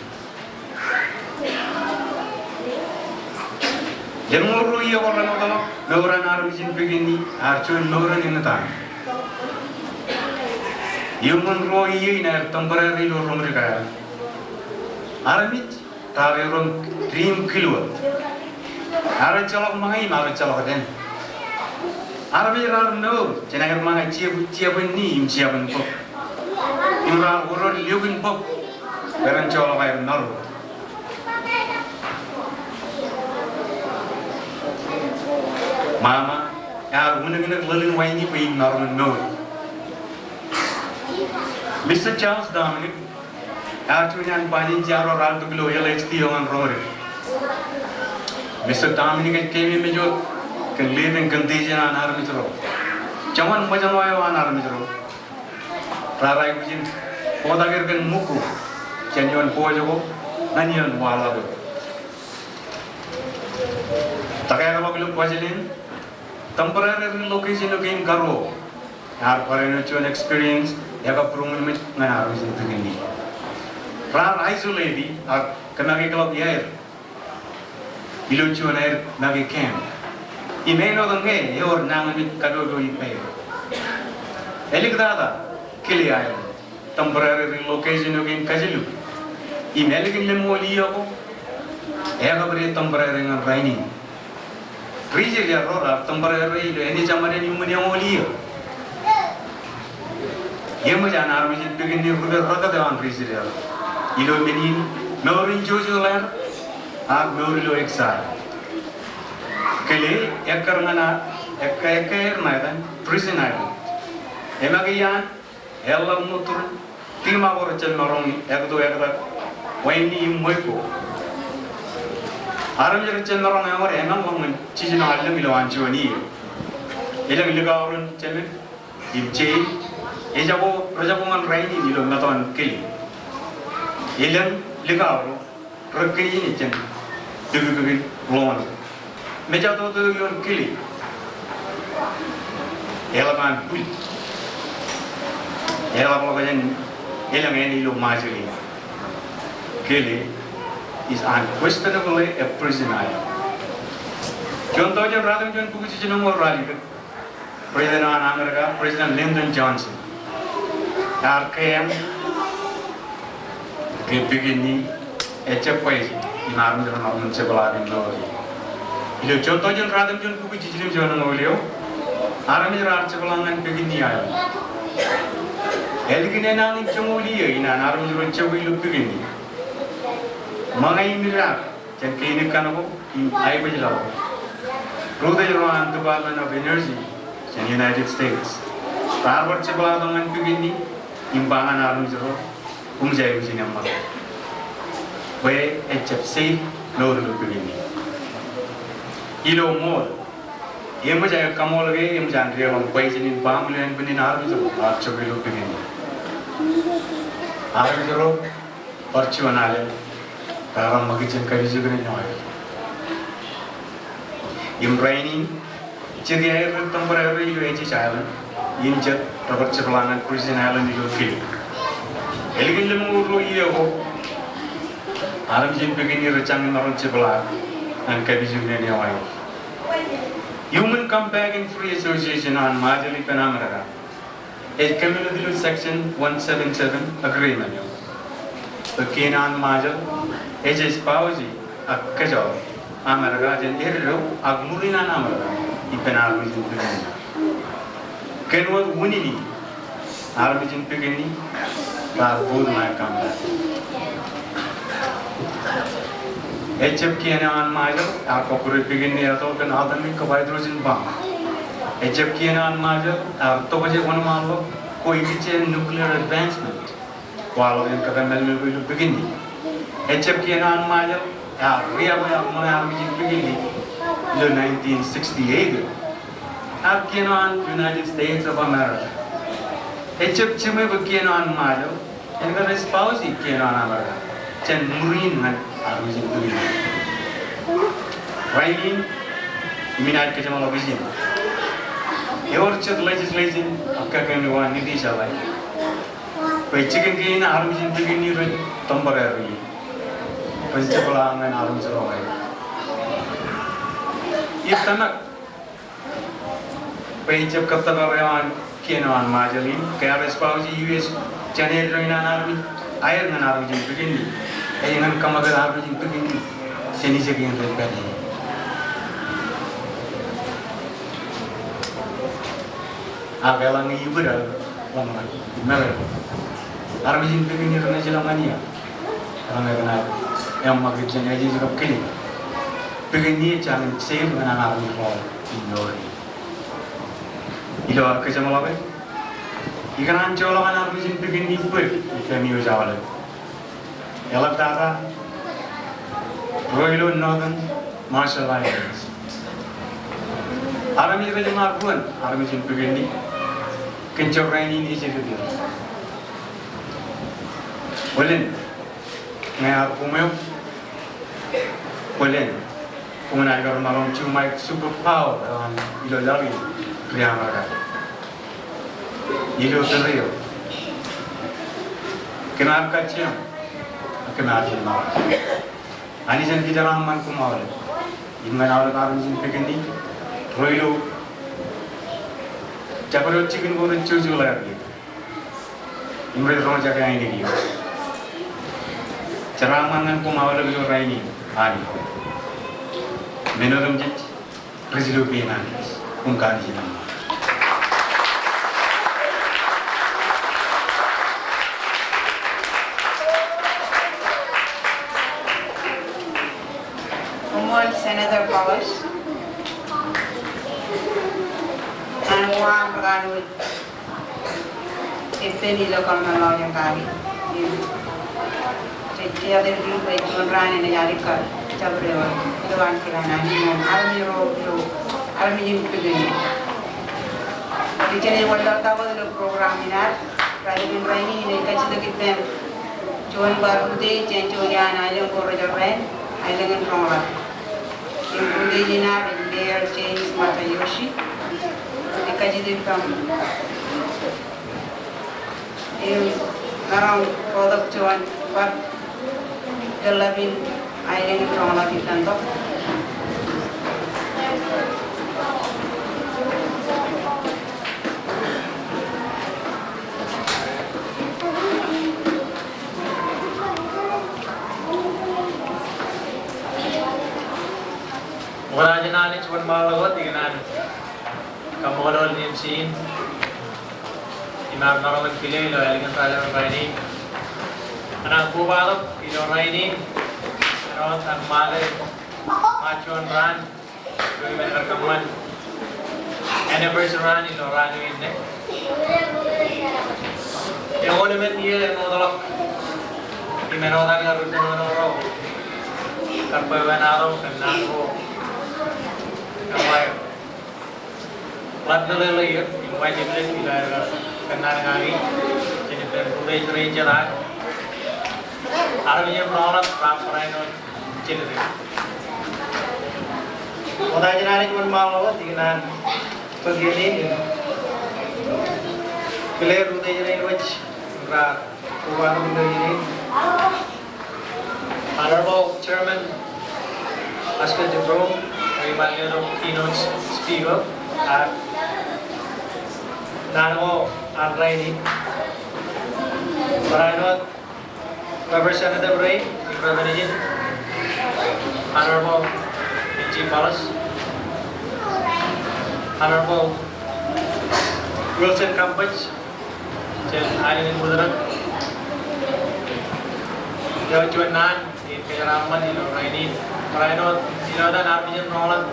Lemñoul ruo iiō ko remootḷọk, mour an armej in Pikinni ear juon mour in eñtaan. Iuṃwin ruo iiō in aer temporary ilo roñjake aer, armej raar erom diim kilwōt. Ear ejjeḷọk ṃōñā im ear ejjeḷọk dān. Armej raar mour jān aer ṃōñā jea-, jeabwinni im jeabwinbōk. Im raar oror liokinbōk bwe ren joḷọk aer maroñ. Ṃaṃa, ear unōknōk ḷōḷ in waini bwe in maroñ in mour. Mister Charles Dominic ear juon iaan baaninja ro raar itok ilo L H D eo ñan roñoul. Mister Dominic ej keememej wōt kōn lead in condition an armej ro. Joñan ṃōjṇọ eo an armej ro, raar aikuj in bōktak er kōn mukko jān ioon pojak ko ñan ioon waḷọk eo. Tōkeḷọk ilo Kuwajleen, temporary relocation eo kein karuo ear barāinwōt juon experience ekabūroṃōj ñan armej in Pikinni. Raar isolate ak kōmakekḷọk iaer ilo juon aer make camp. Im āinwōt ñe ewōr nañinmej kadodo ippāer. Āliktata, kile aer temporary relocation eo kein kajilu. Im ālikin lemñoul iiō ko, ekabwidej temporary ñan rainin. Ri-Israel ro raar temporary ilo ānejamāden iuṃwin eñoul iiō. Eṃōj an armej in Pikinni ri-pād rōkōt eo an ri-Israel ilo men in mour in jojoḷāān ak mour ilo exile. Kile ekkar ñan a, ekka, ekka aer ṇa etan Prison Island. Emake iaan eḷḷap ṇo turin, tiṃa ko rejjab maroñ ekto ektak waini im ṃweiuk ko. Armej rejjab maroñ eọñōd eṃṃanḷọk ñan jiljino allōñ ilo an juon iiō. Elōñ likao ro in jemān im jein, ejako, rejako ñan rainin ilo metoon kile. Elōñ likao ro rekkejin jān dikdik in ḷoon. Mejatoto ioon kile eḷap an bwil. Eḷapḷọk jān elōñ āne ilo Ṃajeḷ in. Kile is unquestionably a prison island. Juon taujin ruatimjuon bukwi jiljino eo raar likūt, President eo an Amerika, President Lyndon Johnson, ear keeañ ke Pikinni ejjab bwāāj im armej ro ṇa ren jepḷaak in mour. Ilo juon taujin ruatimjuon bukwi jiljilimjuon eñoul eoon, armej raar jepḷaak ñan Pikinni Island. Ālikin enañin joñoul iiō in an armej ro jokwe ilo Pikinni, ṃōñā in idaak jān kein kaṇ ko im aikuj laḷ ko. Ri-utōj ro an Department of Energy jān United States raar bar jepḷaaktok ñan Pikinni im ba ñan armej ro, koṃij aikuj in eṃṃan bwe ejjab safe mour ilo Pikinni. Ilo ṃool, eṃōj aō kaṃool ke eṃōj an deḷọñ bwāāj in baaṃle ānbwinnin armej ro raar jokwe ilo Pikinni. Armej ro bar juon alen raar ṃakūt jān kapijuknen eo aer. Im rainin, Jet iaer rej temporary ilo Ellis Island, im jet rej bar jepḷaak ñan Christian Island ilo Kilik. Ālikin lemñoul ruo iiō ko, armej in Pikinni rej jañin maroñ jepḷaak ñan kapijuknen eo aer. Iuṃwin Compact in Free Association an Ṃajeḷ ippān Amerika ej kōmeḷeḷe ilo section one seven seven agreement eo. Bwe kien eo an Ṃajeḷ ej espouse ak kōjro Amerika jān eddo ak ṃuri in an Amerika ippān armej in Pikinni. Kōn wōt unin in, armej in Pikinni raar vote ṇae compact. Ejjab kien eo an Ṃajeḷ ear kọkkure Pikinni etoḷ kōn atomic kab hydrogen bomb. Ejjab kien eo an Ṃajeḷ ear tokjān wōnṃaanḷọk ko ikijjien nuclear advancement kwaḷọk en kōtmālmel ko ilo Pikinni. Ejjab kien eo an Ṃajeḷ ear riab ear ṃōṇōṇō armej in Pikinni ilo nineteen sixty-eight. Ak kien eo an United States of America. Ejjab jiṃwe bwe kien eo an Ṃajeḷ en kar espouse kien eo an Amerika jān ṃuri in ñan armej in Pikinni. Rainin, im inaaj kōjeṃḷọk ijin, ewōr jet legislation ak kōkōm eo an Nitijeḷā bwe jikin kein armej in Pikinni rej temporary, ren jepḷaak ñan armej ro aer. Ij tōmak bwe ejjab kōttōpar eo an kien eo an Ṃajeḷ in, ke ear espouse U S jān eddo in an armej aer ñan armej in Pikinni, ej ñan kōṃakūt armej in Pikinni jān ijin kein rej pād ie. Ak eḷaññe ibwidal ḷōmṇak, meḷeḷe, armej in Pikinni ren ej ilọk ñan ia? Eḷaññe kōn aer eṃṃakūt jān Ellis kab Kilik, Pikinni ej jañin safe ñan an armej ro in mour in. Ilo aō kōjeṃḷọke, ikōṇaan joḷọk an armej in Pikinni bōd ippāmi wōj aolep. Eḷaptata ro ilo Northern Marshall Islands. Armej rej ṃaat ruon armej in Pikinni kōn jorrāān in ej edit er. Bōlen ñe ear koṃ eok, bōlen koṃ naaj kar maroñ juṃaik superpower eo an ilo laḷ in ri Amerika. Ilo tōre eo, kōm ar kajjioñ, kōm ar jino maroñ. Anij en kōjeraaṃṃan koṃ aolep im ñan aolep armej in Pikinni ro ilo jabdewōt jikin ko rej jojoḷā er ie im rej roñjake ainikien. Jeraaṃṃan ñan koṃ aolep ilo rainin, Anij. Men otemjej rej lo pein Anij. Koṃ kanooj in eṃṃan. Koṃṃool Senator Paulus. Ñan uwaak rekanooj eppān ilo kōṃṃan ḷọk jān kaki. Im jej, jej jar ilo juon raan enaaj alikkar jabdewōt ilo an kilen Anij ñan armej ro ilo armej in Pikinni. Ri jenaaj wanlaḷtak wōt ilo program in ad, raelep in rainin inaaj kajjitōk ippān juon bar rūtto jān juon iaan aelōñ ko rejorrāān, aelōñ in Roñḷap. Im rūtto in ad ej Mayor James Matayoshi. Ej kajjitōk ippaṃ im maroñ bōktok juon bar deḷḷap in aelōñ in Roñḷap ippān tok. Ṃokta jān Anij wōnṃaanḷọk wōt, ikōṇaan kaṃṃoolol M C in im ar maroñ in kile ilo ālikin raelep in rainin. Kōṇaan kobatok ilo rainin āinwōt an ṃaale, ṃaat juon raan ilo ippān kar kōṃṃan anniversary raan ilo raan eo inne. Eoon emān iiō āinwōt ḷọk im āinwōt an kar ri kōnono ro kar bwebwenato kōn naan ko. Im ḷap meḷeḷe er im wajibḷọk ilo aer kar kōnnaan kaki jān ippān rūtto rein jet ad. Armej in Roñḷap raar barāinwōt jelōt er. Ṃokta jān Anij wōnṃaanḷọk wōt ikōṇaan bōk iien in im kile rūtto jān eo ej raar kobatok ilo iien in. Honorable Chairman Oscar Jebroom, eo iṃaan letok keynote speaker, ak naan ko an rainin. Barāinwōt Representative rein, Representative Honorable Nancy Paulus, Honorable Wilson Kampij, jān Island Buttigieg, eo juon naan in kōjeraaṃṃan ilo rainin. Barāinwōt ilo etan armej in roñḷọk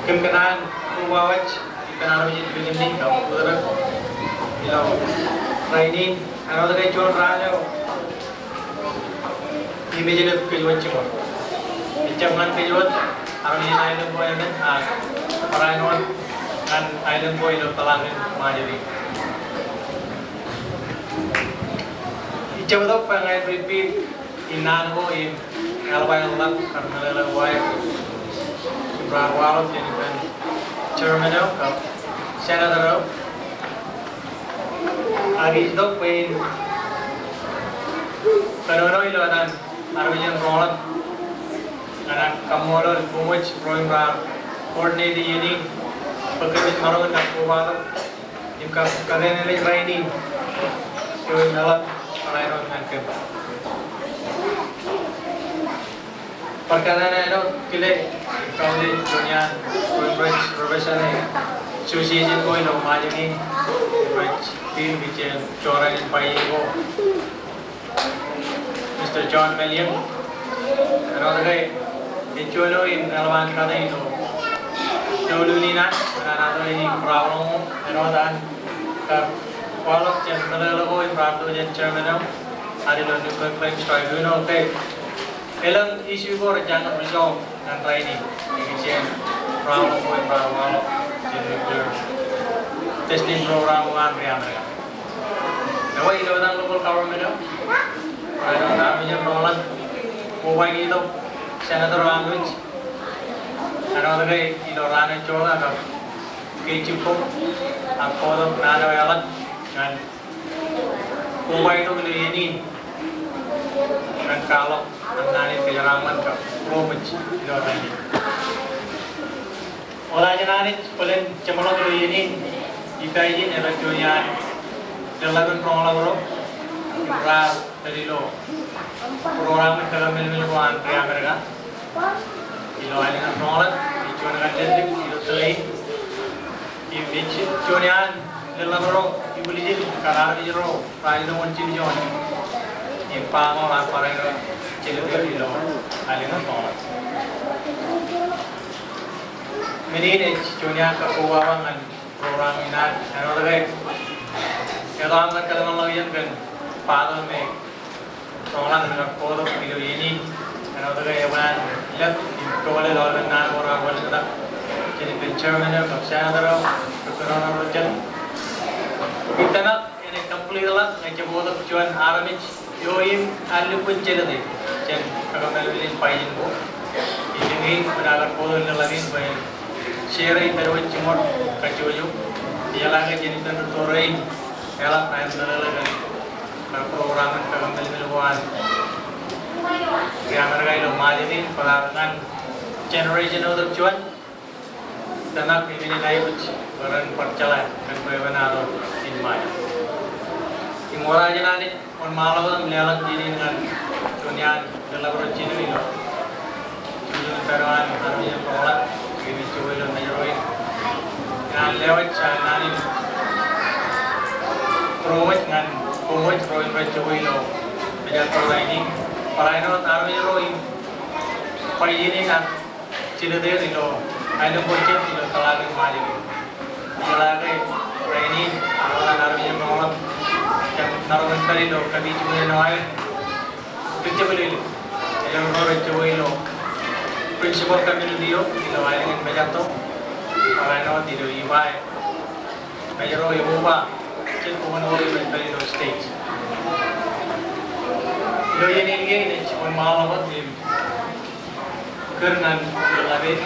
kōm kōṇaan koba wōj ippān armej in Bikōnnin kab Buttigieg ilo rainin. Āinwōt ke juon raan eo im ejjeḷọk kōj wōt jiṃor. Ejjab ñan kōj wōt armej in Island ko emān, ak barāinwōt ñan Island ko ilo tōḷaak in Ṃajeḷ in. Ij jab itok bwe ña in repeat naan ko im eḷap aer ḷap kar meḷeḷe wōt im raar waḷọk jān ippān chairman eo kab senator eo. Ak ij itok bwe in kōnono ilo etan armej in roñḷọk ñan aō kaṃṃoolol koṃij ro im raar coordinate iien in bwe kōmij maroñ in kar kobatok im kar kōttānḷọk rainin eo im eḷap barāinwōt ñan kōm. Bar kōttānḷọk āinwōt kile im kautiej juon iaan ro im rej represent e association ko ilo Ṃajeḷ in, rej lead e jān jọrāān in bajjek ko, Mister John Malyoung. Āinwōt ke ej juon eo im eḷap an kate ilo doulul in an, an an ato any problem eo, āinwōt an kar waḷọk jān meḷeḷe ko im raar itok jān chairman eo ad ilo Nuclear Claims Tribunal ke elōñ issue ko rej jañin resolve ñan rainin. Ikijjien problem ko im raar waḷọk jān nuclear testing program ko an ri-Amerika. Ewi ilo etan local government eo, āinwōt armej in roñḷọk, kobaik itok senator eo an wōj, āinwōt ke ilo raan eo jota kab ke jibboñ, ak kobatok naan eo eḷap ñan kobaik itok ilo iien in ñan kwaḷọk an naan in kōjeraaṃṃan kab būroṃōj ilo rainin. Ṃokta jān Anij bōlen jeṃḷọk ilo iien in, ippa ijin etan juon iaan leḷḷap in roñḷọk ro im raar pād ilo program in kōmmeḷeḷe ko an ri-Amerika ilo aelōñ in roñḷọk, ej juon kar leḷḷap ilo tōre in. Im ej juon iaan leḷḷap ro im ilo iien in kar armej ro raar itok wōt jiljilimjuon im ba ṃōk an barāinwōt jelōt ilo aelōñ in roñḷọk. Men in ej juon iaan kakkobaba ñan program in ad, āinwōt ke eḷap aṃ kar kōtmānḷọkjeṇ kōn bother me roñḷọk im kar kobatok ilo iien in, āinwōt ke eban lōñ im kōḷḷe aolep naan ko raar wōnṃaantak jān ippān chairman eo kab senator eo, kōnono ro jān. Im tōmak enaaj complete ḷọk ñe jab bōktok juon armej eo im ear lukkuun jelōte jān kōmmeḷeḷe in bajjek ko. Im eñin kwōnaaj kar bōktok leḷḷap in bwe share e im pād wōt jiṃor kajjojo. Ijeḷā ke jān ippān rūtto rein eḷap aer meḷeḷe kōn kar program in kōmmeḷeḷe ko an ri-Amerika ilo Ṃajeḷ in, bōtaab ñan generation eo tok juon. Tōmak im enaaj aikuj bwe ren bar jeḷā kōn bwebwenato in Ṃajeḷ. Im ṃokta jān Anij wōnṃaanḷọk wōt im leḷọk iien in ñan juon iaan leḷḷap ro jino ilo juon pād eo an armej in roñḷọk im ej jokwe ilo Mājro in. Ikōṇaan lewōj an naan in būroṃōj ñan koṃij ro im rej jokwe ilo mejatorainin. Barāinwōt armej ro im bar iien in ak jelōt er ilo aelōñ ko jet ilo tōḷaak in Ṃajeḷ in. Ijeḷā ke rainin, āinwōt an armej in roñḷọk, jān maroñ in pād ilo kapijuknen eo aer, ri jebelelip. Ejjeḷọk ro rej jokwe ilo principal community eo ilo aelōñ in Mājro, barāinwōt ilo Ebeye, Mājro, Eboba, jet ko wōn ro rej pād ilo state. Ilo iien in ke inaaj wōnṃaanḷọk wōt im Kōn ñan ḷapḷap e, ej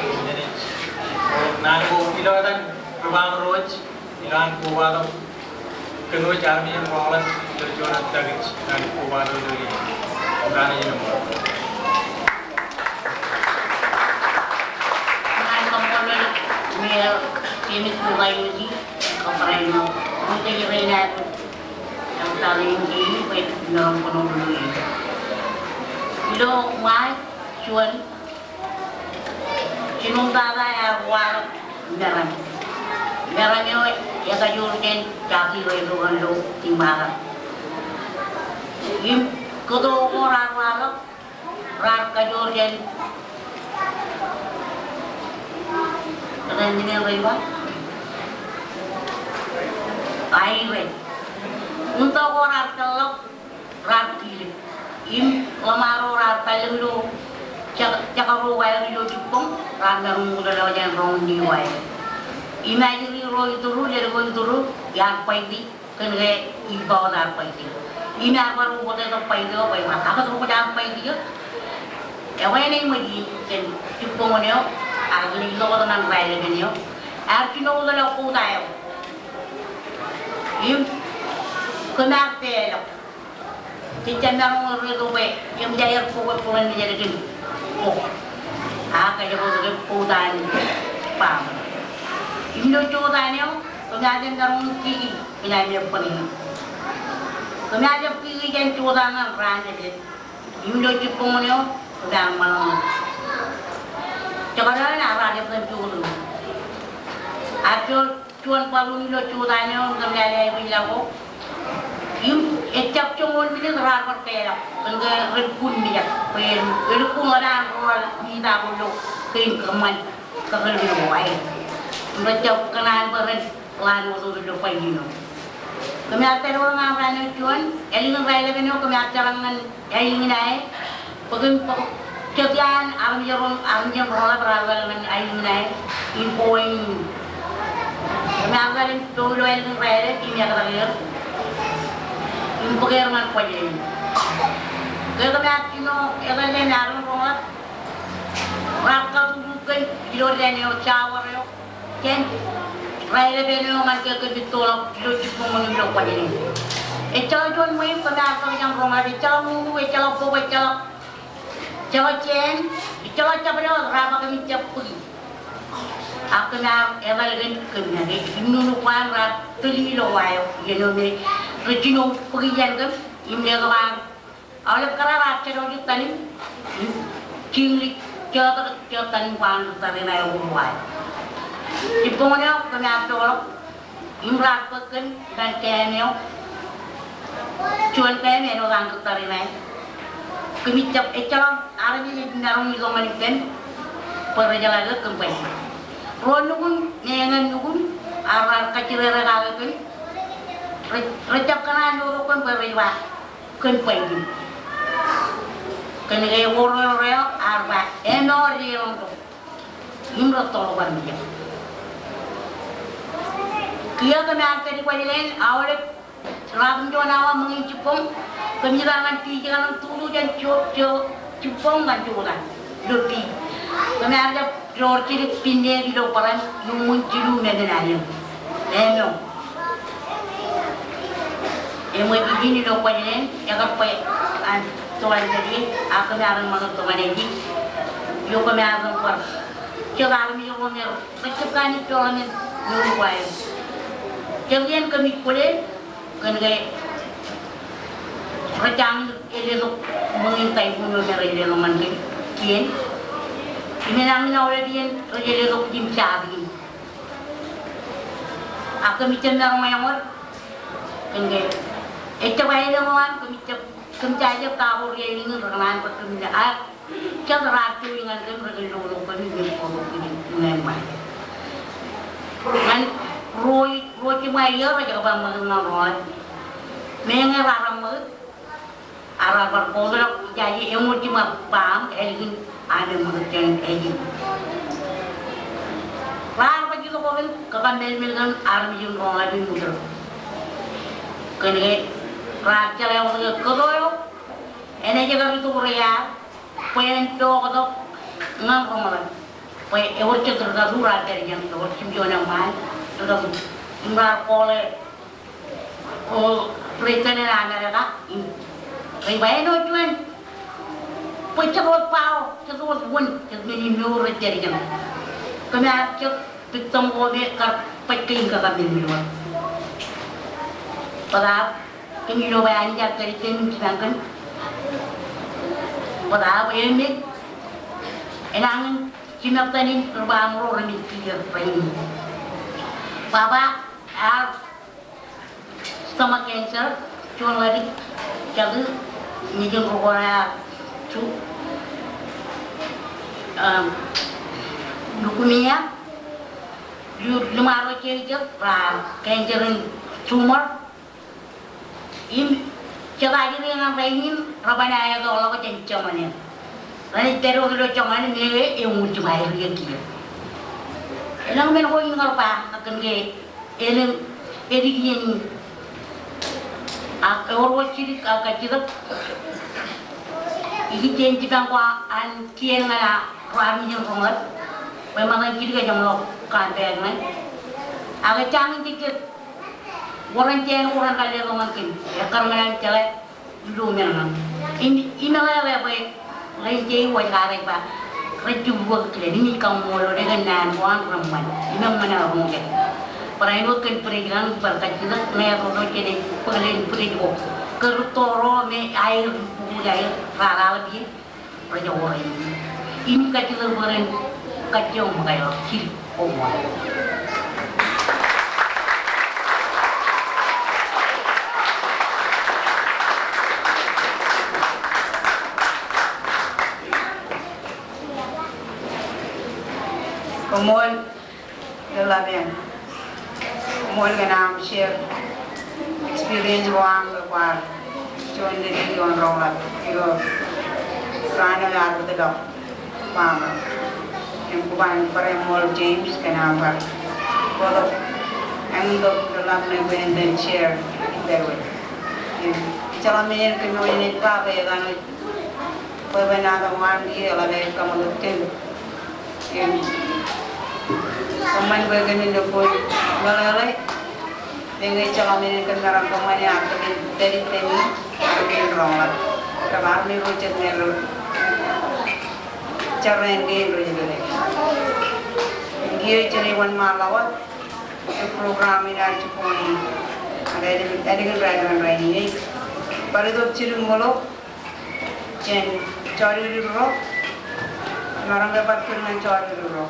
naan ko ilo etan ri-Ṃajeḷ wōj, ilo an kobatok kōn wōj armej in roñḷap ilo juon package ñan kobatok ilo e. Ñan kōṃṃool me James Kukaimiki, kōṃṃan ilo ṃōttan rein ad, ilo tariñ in bwe en maroñ kōnono ilo e. Ilo Ṃaaj juon, jinoin tata ear waḷọk meram. Meram eo ekajoor jān Jaki rej bōk ilo Tiṃakar. Im kōto ko raar waḷọk, raar kajoor jān, kōto ko rej ba, Aire. Im kōto ko raar tōllọk, raar kilōk. Im ḷōṃaro raar tallōñ ilo jak, jakaro ko aer ilo jibboñ, raar maroñ utlọk jān roñin eo aer. Im ajri ro ituru, ledik ko ituru, iar baiti, kōn ke ippa wōt ear baiti. Im ear bar ubotetok baiti eo, bwe ear ba, ak tok ko jaar baiti eo. Ewi eṇ eṃōj in jān jibboñ eo, ak ilo tok ñan raelepen eo. Ear jino utlọk kōta eo. Im kōm ar pād ḷọk. Jej jab maroñ erreto bwe eṃōj aer bōk bwe bōlen nejed kōn bok. Ak kōjro ke bok an baaṃ. Im ilo jota eo, kōm ar jab maroñ kiki, kōm ar jab kiki. Kōm ar jab kiki jān jota ñan raan jebed. Im ilo jibboñ eo, kōm ar ṃōṇōṇō. Jekdọọn ear jab kōn jota. Ak jota juon baḷuun ilo jota eo, kōm lale aikuj ḷọk ko. Im ejjab joñoul minit raar bar pād ḷọk. Kōn ke rej kun mijak. Bwe elukkuun ḷọk an ro ita ko ilo kein kōṃṃan kakōlkōl ko aer. Im rej jab kōṇaan bwe ren ḷaan wōt ilo baijin eo. Kōm ar pād ḷọk ñan raan eo juon, ālikin raelepen eo, kōm ar jerak ñan ālikin aer, bōk im bōk, jet iaan armej ro, armej in roñḷap raar etal ñan ālikin aer, im bwe en. Kōm ar etal im po ilo ālikin raelep, im ektak er, im bōk er ñan Kuwajleen. Ke kōm ar jino etal jān armej in roñḷap, raar katutu kōm ilo dān eo, shower eo. Jān raelepen eo ñan ke kōm ittoḷọk ilo jibboñ eo ilo Kuwajleen. Ejjeḷọk juon ṃweiuk kōm ar tok jān roñḷap, ejjeḷọk ṃuññū, ejjeḷọk bok, ejjeḷọk, ejjeḷọk jāān, ejjeḷọk jabdewōt, raar ba kōmij jab bōki. Ak kōm ar etal kōn kōm make im nuknuk ko an raar tōl ilo wa eo, iien eo me rej jino bōki jān kōm, im letok an Aolep kōrā raar jadwōj itanin, im jiñlik jota, jota itanin ko an ri tariṇae ko ṃool. Jibboñ eo kōm ar joḷọk, im raar bōk kōm ñan kōm eo. Juon kōm āinwōt an ri tariṇae. Kōmij jab, ejjeḷọk armej ej maroñ itok ñan kōm bwe rejeḷā ke kōm baj. Ruo nukun, meñe nukun, ear raar kajjirere kake kōm. Rej, rej jab kōṇaan lotok kōm bwe rej ba kōn bajjin. Kōn ke ewōr ro eo ear ba, āinwōt eo rej roñtok. Im rej toḷọk armej eo. Kiiō kōm ar pād Kuwajleen aolep ratimjuon awa ṃōñā jibboñ. Kōmij tar ñan beach kaṇ im tutu jān jibboñ ñan jota. Ilo beach. Kōm ar jab door jidik pinneet ilo bōran, iuṃwin jilu memen aneeṃ. Āinwōt. Eṃōj ijin ilo Kuwajleen, ekar bwe an toḷ jān e, ak kōm ar ṃakūt tok ñan ijin. Eo kōm ar bar. Jet armej ro me rej jab kanooj joḷọk ñan ioon ko aer. Jet iien kōmij kwōle, kōn ke rej jañin letok ṃōñā typhoon eo me rej letok ñan kōm kien. Im enañin aolep iien rej letok im jatik in. Ak kōmij jab maroñ eñor, kōn ke ejjab aelōñ eo an, kōmij jab, kōmij jab kabo ri aelōñ in rekōṇaan bwe kōmij ak Jet raar juon ñan kōm, rekar lolo kōm im kotok kōm im ñan ṃae. Ñan ruo, ruo jiṃa iiō rej jab bar ṃakūt ñan roñḷap. Meñe raar ṃakūt, ak raar bar kōtḷọk ijaje eṃōj jiṃa baaṃ, ālikin aṃ ṃakūt jān ājin. Raar baj itok kōn kōṃṃan, kōṃṃan kōn armej in roñḷap im uddō. Kōn ke raar jeḷā wōt ke kōto eo, enaaj kar itok rej iar, bwe en pokatok, ñan roñoul. Bwe ewōr jet ri katu raar pād ijeṇ, ewōr jimjuon eṃṃaan ri katu im raar kooḷe, o, President in America im rej ba āinwōt juon bwe jet wōt bao, jet wōt wōn, jet men in mour rej pād ijeṇ. Kōm ar jet bōk tok ko me kar baj kein kōkam men in mour. Bōtaab kōm ilo bwe Anij ear pād ippān jipañ kōm. Bōtaab eṃōj, enañin jimettan in ri ba aṃro reṃōj kiiō rainin. Baba ear stomach cancer, juon ḷaddik jatū, nejin ri kora ear ju, um, leukemia, ḷe-, ḷōṃaro jeje, ba cancer in tumor. Im jeta ri ñan rainin, reban aetok ḷọk jān jeṃanen. Renaaj pād wōt ilo jeṃanen, me eñin jab aer kiiō. Elōñ men ko in kar ba, ak kōn ke elōñ edik iien in. Ak ewōr wōt jidik ak kajjitōk ikijjien jipañ ko an kien ñan ro armej in roñoul. Bwe ṃōttan jidik ej jeṃḷọk kaampeak ṇe. Ak ejjañin jejjet wōr en jān wōr en kar letok ñan kōm. Ekkar ñan an jeḷā ilo men ṇe. Im, im eḷeḷe bwe ren je iwōj kar ej ba, rej jab bōk kilen, im ij kaṃṃoolol eok kōn naan ko an reṃṃan im eṃṃan aō roñjake. Barāinwōt kōn bwidej kaṇ, bar kajjitōk, ñe ro ro jenaaj bōk kilen bwidej ko. Kōn rūtto ro me aer, bukuk aer, raar aḷap ie, rej jab wōr ie. Im kajjitōk bwe ren kajjioñ ṃōkaj ḷọk jidik. Koṃṃool. Koṃṃool, Reḷap eṇ. Koṃṃool kōn aṃ share experience ko aṃ kōn kwaar juon lelōñ juon roñḷap ilo raan eo ear bōktok. Baaṃle. Im kwōban bar eṃool James kōn aṃ bar bōktok. Eñin tok reḷap ṇe bwe en share ippaṃ wōt. Im ejjeḷọk men in kōm eo enaaj ba bwe ekanooj bwebwenato waan kiiō eḷap aer kaṃakūt kōm. Im kōṃṃan bwe kōmin lukkuun meḷeḷe. Meñe ejjeḷọk men in kōm maroñ kōṃṃane ak kōmin pād ippemi ak kōmin roñḷap. Kab armej ro jet ṇe rej jerrāān kein rej lale. Im kiiō jenaaj wōnṃaanḷọk wōt e program in ad jibboñ in. Ak ālikin, ālikin raelep in rainin. Bar itok jidik ṃōḷo jān jodikdik ro. Maroñ ke bar kūr ñan jodikdik ro.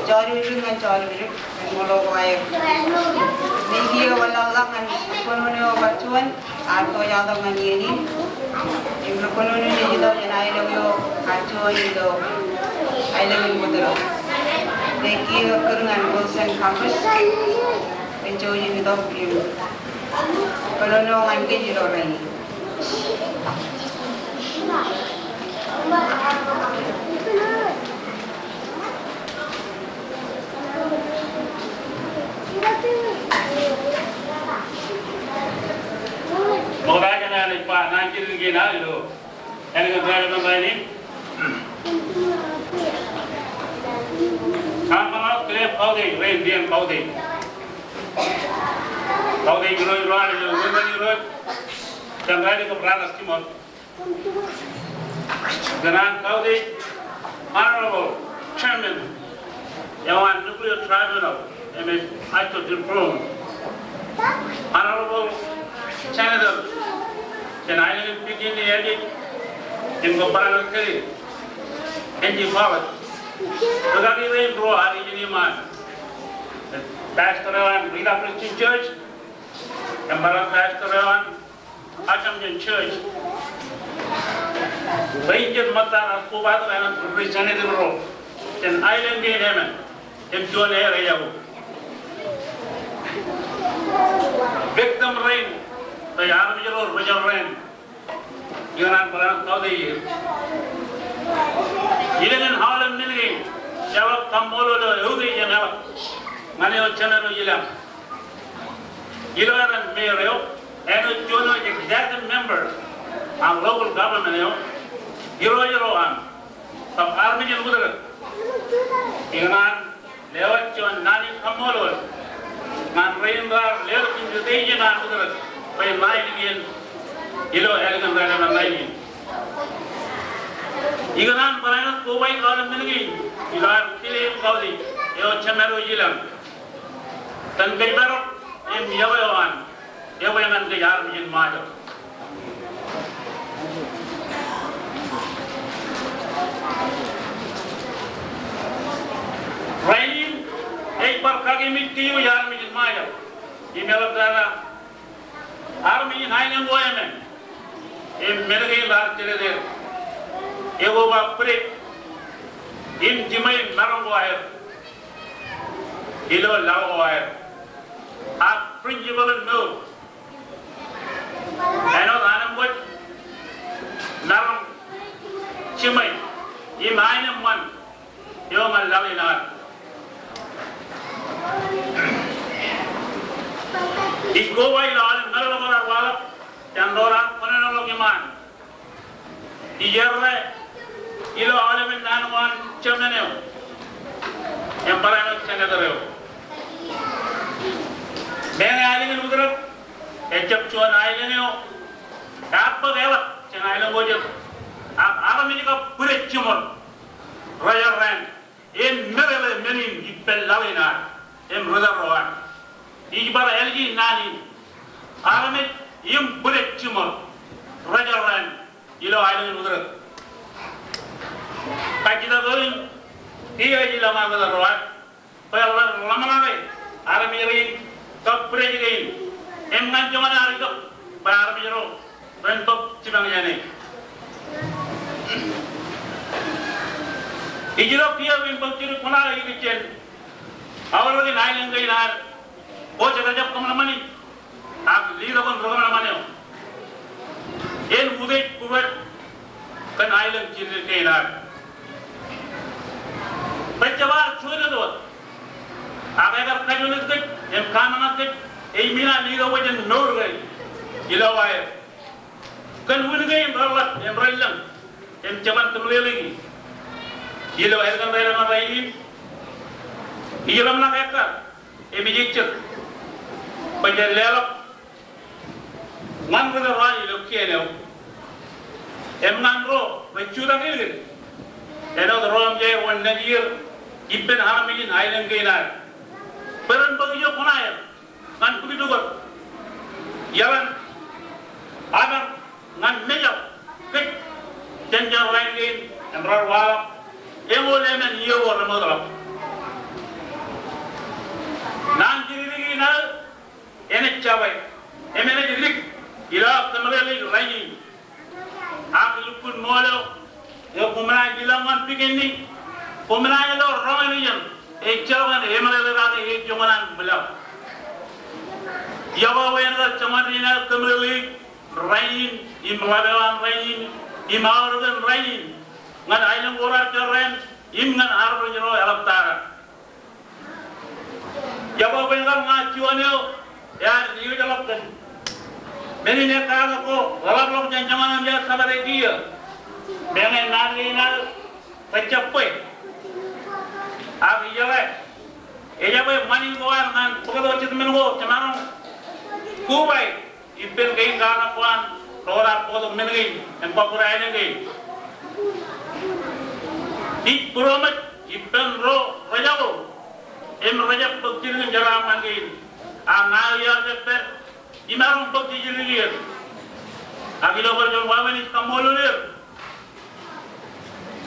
Jọọr eo dik ñan jọọr eo dik, ren ṃool ko aer. Ij kiiō wanlaḷḷọk ñan ri kōnono eo bar juon, ear to jatok ñan iien in. Im ri kōnono ej itok jān aelōñ eo bar juon ilo aelōñ in Mutro. Ij kiiō kūr ñan Wilson Campus, ren jouj im itok im kōnono ñan kōj ilo rainin. Ṃokta jān an ej ba naan jidik kein aō ilo ālikin raelep in rainin. Kōṃṃan wōt kile kautiej, rein, rein kautiej. Kautiej Irooj ro an ilo wōnṃaanḷọk Irooj jān raelep kab raelep jiṃor. Ikōṇaan kautiej Honorable Chairman eo an Nuclear Tribunal, im ej Ato Dilbroom. Honorable Senator jān aelōñ in Fiji ej, im kōn barāinwōt kōj, Angie Pollock. Rūkaki rein ruo ad ijin iṃaan. Pastor eo an Rida Christian Church, im barāinwōt pastor eo an Assumption Church. Rein jet ṃōttad ar kobatok āinwōt representative ro jān aelōñ kein emān im juon aer ej yokwe. Victim rein, rej armej ro rej jar rein. Ikōṇaan barāinwōt kautiej er. Ilōñ in aolep men kein, ej kaṃṃoolol eo eutiej im eḷap ñan eo Jemān eo ilañ. Ilo aer an mayor eo, āinwōt juon eo ej executive member an local government eo, Irooj ro an, kab armej in Mutro. Ikōṇaan lewōj juon naan in kaṃṃoolol ñan rein raar leḷọk invitation an Mutro bwe en ṇa ilikin ilo ālikin raelep in rainin. Ikōṇaan barāinwōt kobaik aolep men kein ilo ad kile im kautiej eo Jemān eo ilañ. Kōn kōjparok im yokwe eo an, ekwe ñan kōj armej in Ṃajeḷ. Rainin ej bar kakememej kōj armej in Ṃajeḷ im eḷaptata armej in aelōñ ko emān im men kein raar jelōt er. Ekwe ba bwidej im jiṃwe im maroñ ko aer ilo laḷ ko aer. Ak principle in mour āinwōt anemkwōj, maroñ, jiṃwe im aenōṃṃan eo ñan laḷ in ad. Ij koba ilo aolep meḷeḷe ko raar waḷọk jān ro raar kōnonoḷọk iṃaan. Ij errā ilo aolepen naan ko an Jemān eo im barāinwōt senator eo. Meñe aelōñ in Utrōk ejjab juon aelōñ eo ear bōk eḷap jān aelōñ ko jet, ak armej kab bwidej jiṃor rej errā en meḷeḷe men in ippān laḷ in ad im ri tōl ro ad. Ij bar ālij naan in, armej im bwidej jiṃor rej errā en ilo aelōñ in Utrōk. Kajjitōk eo in, kiiō ij lōñ ñan ri tōl ro ad bwe ren ḷōmṇake armej rein kab bwidej kein im ñan joñan ad itok bwe armej ro ren bōk jipañ jāne. Ij itok kiiō im bōk jidik kuṇaō ikijjien aorōkin aelōñ kein ad, ko jekjek kōṃanṃani ak leader ko in ri kōṃanṃan eo, en utiej būruod kōn aelōñ jiljilimjuon kein ad. Bwe jab ad juon wōt, ak ekar kajoor kōj im kōṃṃan kōj, ej men in leader ko jān mour kein ilo aer. Kōn wūn kein reḷap im relōñ im jeban tūmleḷeiki ilo ālikin raelep in rainin, ij lōmṇak ekkar im ij ejjet bwe jen leḷọk ñan ri tōl ro an ilo kien eo im ñan ro rej jutak ilikin, āinwōt ro im jeiū wōn nejier ippān armej in aelōñ kein ad, bwe ren bōk ijo kuṇaer ñan bōk ijo kōj iaḷan apañ ñan mejaḷ kōj jān jar rainin im raar waḷọk eñoul emān iiō ko remootḷọk. Pikinni, koṃ naaj lo roñin ijeṇ, ejjeḷọk an emeḷeḷe kake ej joñan an ṃwilaḷ. Iọkwe bwe en kar joñan in aō kōmeḷeḷeik rainin, im ḷap eo an rainin, im aorōk in rainin, ñan aelōñ ko raar jorrāān, im ñan armej ro eḷaptata. Iọkwe bwe en kar ña juon eo ear iwōjḷọk kōn men in ekkatak ko ḷapḷọk jān joñan in jab tōpar e kiiō. Meñe naan kein aō rej jab bwe. Ak ijeḷā, ejabwe ṃani ko an ñan bōktok jitōnmān ko jemaroñ kobaik ippān kein katak ko an ro raar bōktok men kein im kọkkure aelōñ kein. Ij būroṃōj ippān ro rejako im rejab bōk jidik in jeraaṃṃan kein. Ak ña eo iar jab pād imaroñ bōk jidik er. Ak ilo bar juon wāween ij kaṃṃoolol er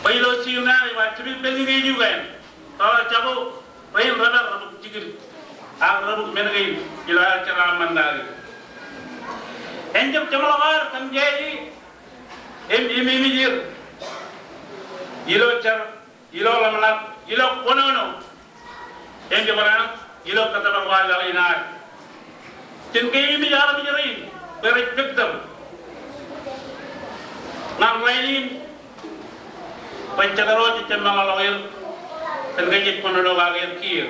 bwe ilo jidik in ad ej ba jidik pād ijin kein. Tōre jako rein rej pād rej bōk jidik ak rej bōk men kein ilo aer jeraaṃṃan kake. En jab jeṃḷọk ad kōn jeje im, im, im imij er ilo jar, ilo ḷōmṇak, ilo kōnono, en jab bar ṇa ilo kōttōpar ko an laḷ in ad. Jen keememej armej rein bwe rej pād tok ñan rainin bwe jet ro jej jab meḷọkḷọk er kōn ke jej kōnono kake er kiiō.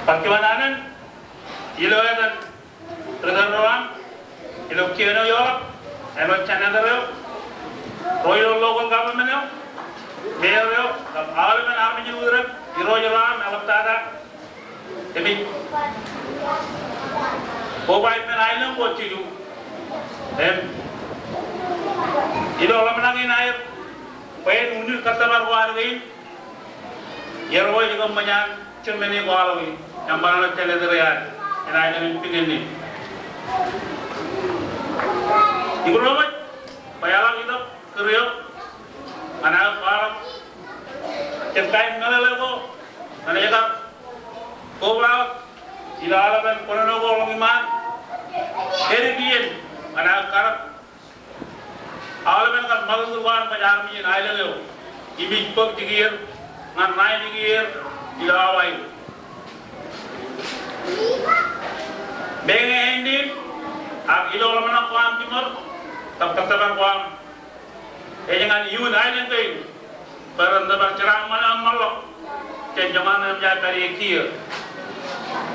Bar juon alen ilo etan ri-tōl ro aṃ, ilo kien eo eḷap, āinwōt senator eo, ro ilo local government eo, mayor eo, kab aolepen armej in utirej, irooj ro aṃ eḷaptata, im ej koba ippān aelōñ ko jilu. Im ilo ḷōmṇak in aer bwe en unin kōttōpar ko ad kein, iar wōj kōṃṃan an jitōnmān ko aḷ in, im bar ṇa senator eo ad, en aelōñ in Pikinni. Ij būroṃōj bwe eḷak itok kūr eo ñan aō kwaḷọk jet kain meḷeḷe ko ñan ej kar koba wōt ilo aolepen kōnono ko ḷọk iṃaan, edik iien ñan aō karōk aolepen kar ṃakūtkūt ko an baj armej in aelōñ eo im ij bōk jikier ñan ṇae jikier ilo awa in. Meñe āindein ak ilo ḷōmṇak ko aṃ jiṃor kab kōttōpar ko aṃ, ej ñan iuun aelōñ kein bwe ren tōpar jeraaṃṃan eo eṃṃanḷọk jān joñan in jab pād e kiiō.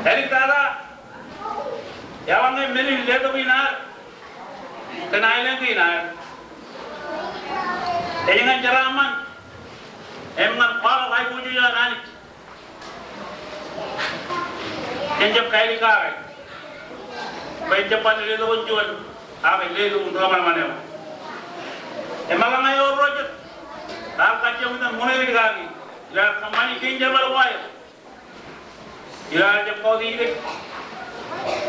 Āliktata, eḷaññe men in letok in ad kōn aelōñ kein ad, ej ñan jeraaṃṃan im ñan kwaḷọk aiboojoj an Anij. Jen jab kāālik kake bwe ejjab bar letok in juon, ak ej letok in ri-ṃanṃan eo. Im eḷaññe ewōr ro jet raar kajjioñ itok ṃōṇōṇō kake, ilo aer kōṃṃani kein jerbal ko aer, ilo aer jab kautiej kōj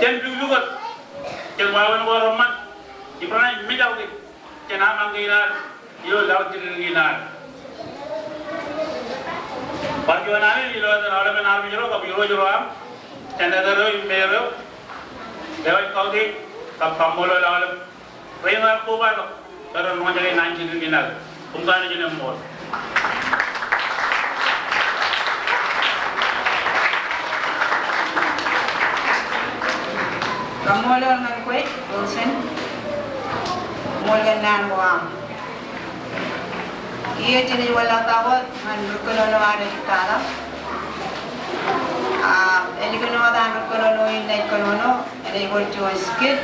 jān lukkuun, jān wāween ko reṃṃan, im renaaj mejaḷ kōj jān aṃ kein ad ilo laḷ jilkinḷọk in ad. Bar juon alen ilo etan aolepen armej ro kab irooj ro aṃ, senator eo im mayor eo, ewōr kautiej kab kaṃṃoolol aolep rein raar kobatok bwe ren roñjake naan jilkinḷọk in ad. Koṃ kanooj im ṃool. Kaṃṃoolol ñan kwe, Wilson. Ṃool kōn naan ko aṃ. Iiō jenaaj wanlaḷtak wōt ñan ri kōnono ad āliktata. A, ālikin wōt an ri kōnono in naaj kōnono, enaaj wōr juon skit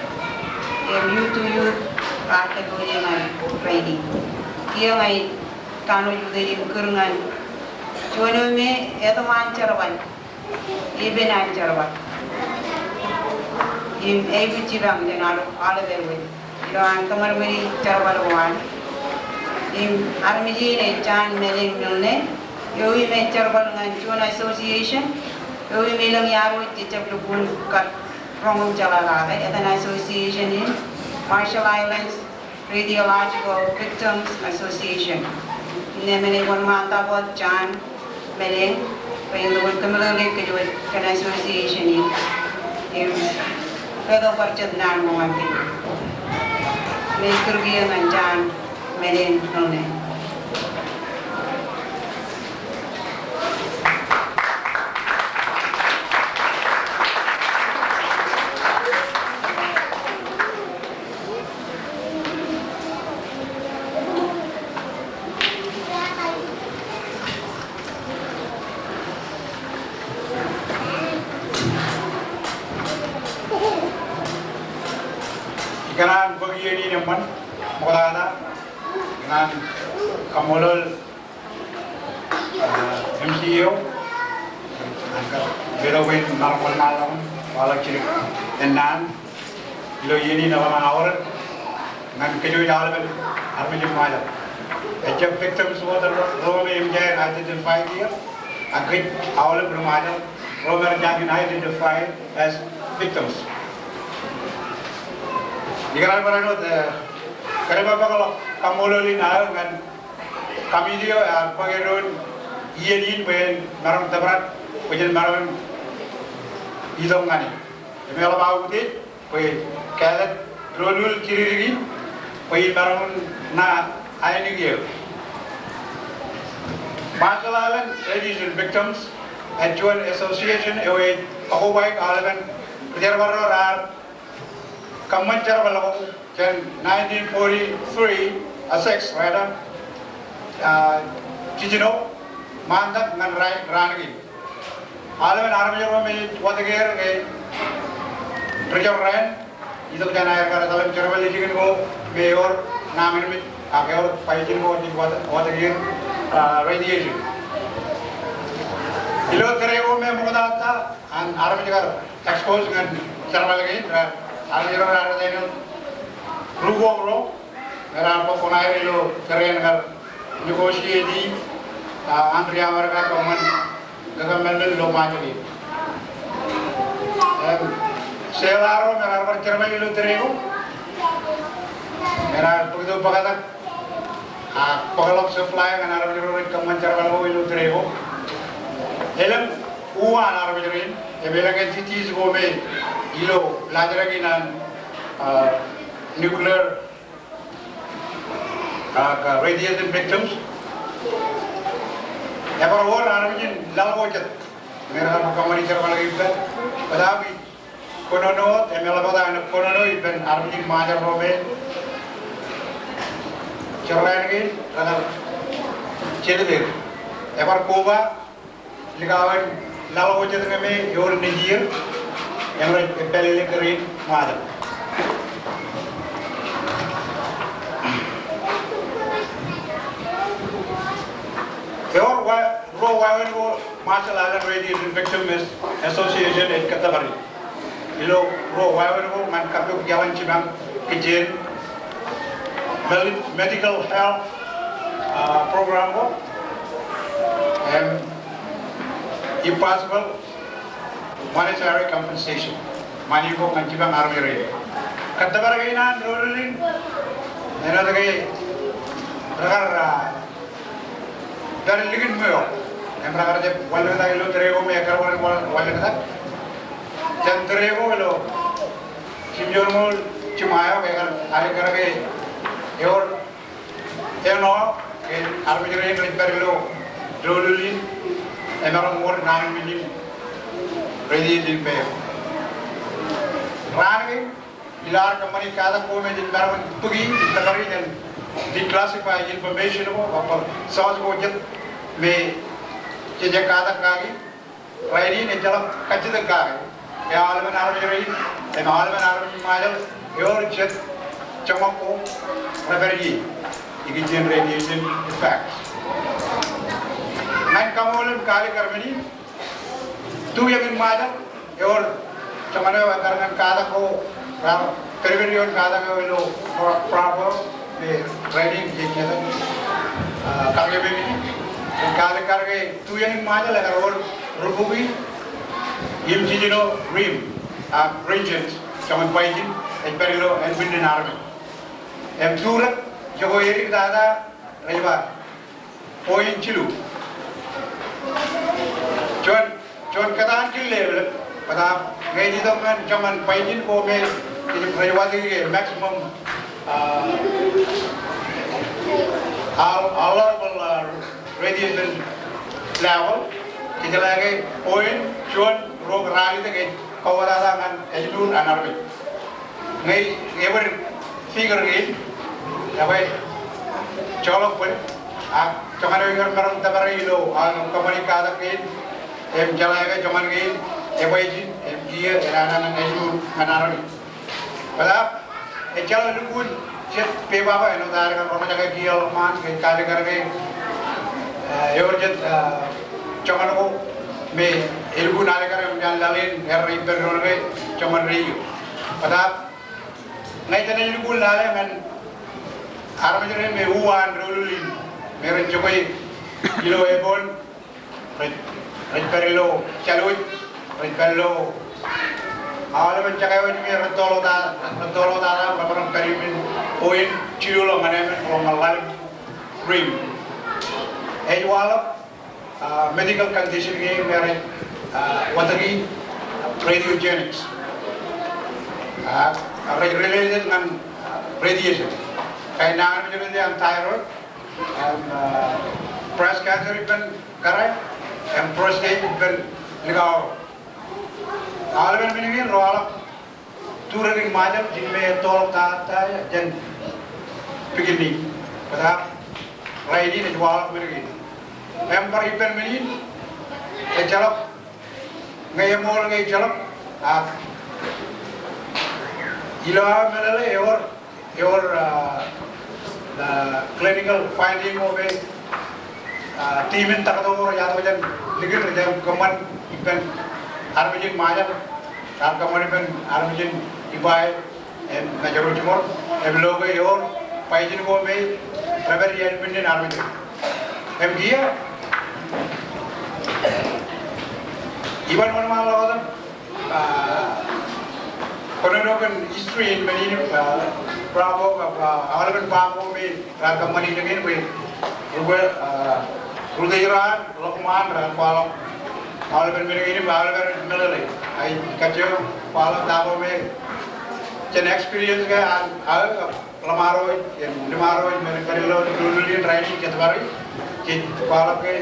im youth to youth raar kōpooj ñan rainin. Iiō ña ij kanooj utiej im kūr ñan juon eo me ej tok an jerbal, ippān an jerbal, im ej aikuj jipañ jān aolep, aolep ālikin ilo an kōṃadṃōdi jerbal ko an. Im armej in ej John Meleng Milne, eo im ej jerbal ñan juon association eo im elōñ iaad eo jejjab lukkuun kar roñ im jeḷā kake, etan association in Marshall Islands Radiological Victims Association. Innām enaaj wōnṃaantak wōt John Meleng bwe en lukkuun kōmeḷeḷeik kōj wōt kōn association in im letok bar jet naan ko ñan kōj. Ij kūr kiiō ñan John men in ṇe. Ikōṇaan bōk iien in eṃṃan ṃoktata ñan kaṃṃoolol, ah, M C eo ñan kar ippān ṃōṇōṇō in, waḷọk jidik ennaan ilo iien in eḷaññe aorōk ñan kōj aolepen armej in Ṃajeḷ. Ejjab victims wōt ro me eṃōj aer identify kiiō, ak kōj aolep ri Ṃajeḷ ro me rej jañin identify as victims. Ikōṇaan barāinwōt, eh, kōdepakpak ḷọk kaṃṃoolol in aō ñan committee eo ear bōk eddoin iien in bwe en maroñ tōprak, bwe jen maroñ itok ñan e. Im eḷap aō utiej bwe kāālōt doulul jidikdik in bwe in maroñ ṇa aenōk eō. Marshall Islands Radiation Victims ej juon association eo ej kobaik aolepen ri jerbal ro raar kōṃṃan jerbal ko jān nineteen forty-three, ah, six rather, ah, jiljino ṃaantak ñan ra-, raan kein. Aolepen armej ro me ej wōt ke rej ri jorrāān, itok jān aer kar etal im jerbal jikin ko me ewōr ṇa men mej, ak ewōr poison ko ej wōt, wōt ke, ah, radiation. Ilo tōre ko me ṃoktata an armej kar expose ñan jerbal kein, raar, armej ro raar etal ri kōṃro me raar bōk kuṇaer ilo tōre in kar negotiate, ah, an ri Amerika kōṃṃan kōkōmālmel ilo Ṃajeḷ in. Im seller ro me raar bar jerbal ilo tōre ko me raar bōktok bōktak, ah, bōkḷọk supply ñan armej ro rej kōṃṃan jerbal ko ilo tōre ko. Elōñ uwaan armej rein, im elōñ entities ko me ilo laajrak in an, ah, nuclear, ah, ak radiation victims. Ebar wōr armej in laḷ ko jet me raar kōṃṃani jerbal ko ippān. Bōtaab ij kōnono, im eḷap wōt aō kōnono ippān armej in Ṃajeḷ ro me jorrāān kein rekar jelōt er. Ebar koba likao in laḷ ko jet ñe me ewōr nejier, im rej pālele kōrā in Ṃajeḷ. Ewōr wa-, ruo wāween ko Marshall Islands Radiation Victims Association ej kōttōpar. Ilo ruo wāween ko ñan kappok iaḷan jipañ kōj jān me-, medical help, ah, program ko, im, if possible, monetary compensation. Ṃani ko ñan jipañ armej rein. Kōttōpar kein an doulul in, āinwōt ke rekar, ah, pād likin ṃweo. Im rekar jab wanlōñtak ilo tōre ko me ekkar wanlōñtak. Jān tōre ko ilo jimjuonñoul jiṃa eo, ekkar alikkar ke ewōr āinwōt ke armej rein rej pād ilo doulul in, emaroñ wōr ṇa men in radiation pād. Raan kein ilo ad kōṃṃani katak ko me jen maroñ bōki, tōpar in, declassify information ko, bwe source ko jet me jej katak kaki. Rainin ejjeḷọk kajjitōk kake ke aolepen armej rein im aolepen armej in Ṃajeḷ ewōr jet joñak ko rej pād ie ikijjien radiation effects. Ñan kaṃṃoolol im kaalikkar men in, tu eñin Ṃajeḷ ewōr joñan eo ekkar ñan katak ko raar pedped ioon katak eo ilo Bra-, Bravo me rainin jej jete, ah, kakeememej. Kaalikkar ke tu eñin Ṃajeḷ ekkar wōr ri bukwi im jiljino rim, ah, regions, joñan poison ej pād ilo ānbwinnin armej. Im tu rej jokwe edik tata rej ba point jilu. Juon, juon kōtaan kile, bōtab ñe ej itok ñan joñan poison ko me rej wāween ke maximum Aḷ, aḷ ḷọk ḷọk radiation level, kōjeḷā ke point juon ruo ralitōk ej kōwōtata ñan ājmour an armej. Ñe ewōr figure kein, ekwe joḷọk bōd, ak joñan eo iar maroñ tōpare ilo aō kōṃṃani katak kein, im jeḷā ke joñan kein, ekwe ejin, im kiiō, enana ñan ājmour ñan armej. Bōtab, ejjeḷọk lukkuun jet pepa ko āinwōt aer kar roñjake kiiō ḷọk ṃaan ke kaalikkar ke, eh, ewōr jet, eh, joñan ko me elukkuun alikkar im jān laḷ in errā ippān doon ke joñan radio. Bōtab, ñe jenaaj lukkuun lale ñan armej ro me uwaan doulul in me ren jokwe ilo epoon, rej, rej pād ilo jālwōj, rej pād ilo aolepen jekawōj me rettoḷọk ta, rettoḷọk tata, remaroñ pād ippān point jilu ḷọk ñan emān ḷọk ñan ḷalem rim. Ej waḷọk, ah, medical condition kein me rej, ah, wōtōki radiogenics. Ah, rej related ñan, ah, radiation. Kain nañinmej ro an thyroid, im, ah, breast cancer ippān kōrā, im prostate ippān likao. Aolepen men kein rewaḷọk turōk in Ṃajeḷ jān me ettoḷọk ta, ta jān beginning. Bōtab rainin ej waḷọk men kein. Im bar ippān men in, ejjeḷọk ñe eṃool ke ejjeḷọk, ak ilo aō meḷeḷe ewōr, ewōr, ah, ah, clinical finding ko me, ah, team in taktō ko rej jatok jān likūt rej kōṃṃan ippān armej in Ṃajeḷ, raar kōṃṃan ippān armej in Ebeye, im Mājro jiṃor, im lo ke ewōr poison ko me rej pād ippān men in armej. Im kiiō, iban wōnṃaanḷọk wōt im, ah, kōnono kōn history in men in, ah, Bravo, ah, aolepen Bravo me raar kōṃṃani ijeṇ kein bwe, bwe, ah, rūtto ro an ḷọk ṃaan raar kwaḷọk aolepen men kein im aolepen meḷeḷe. Ak ij kajjioñ kwaḷọk ta ko me jān experience ko an aō kab ḷōṃaro, im ḷōṃaro me ren pād ilo doulul in rainin jet bar, jej kwaḷọk ke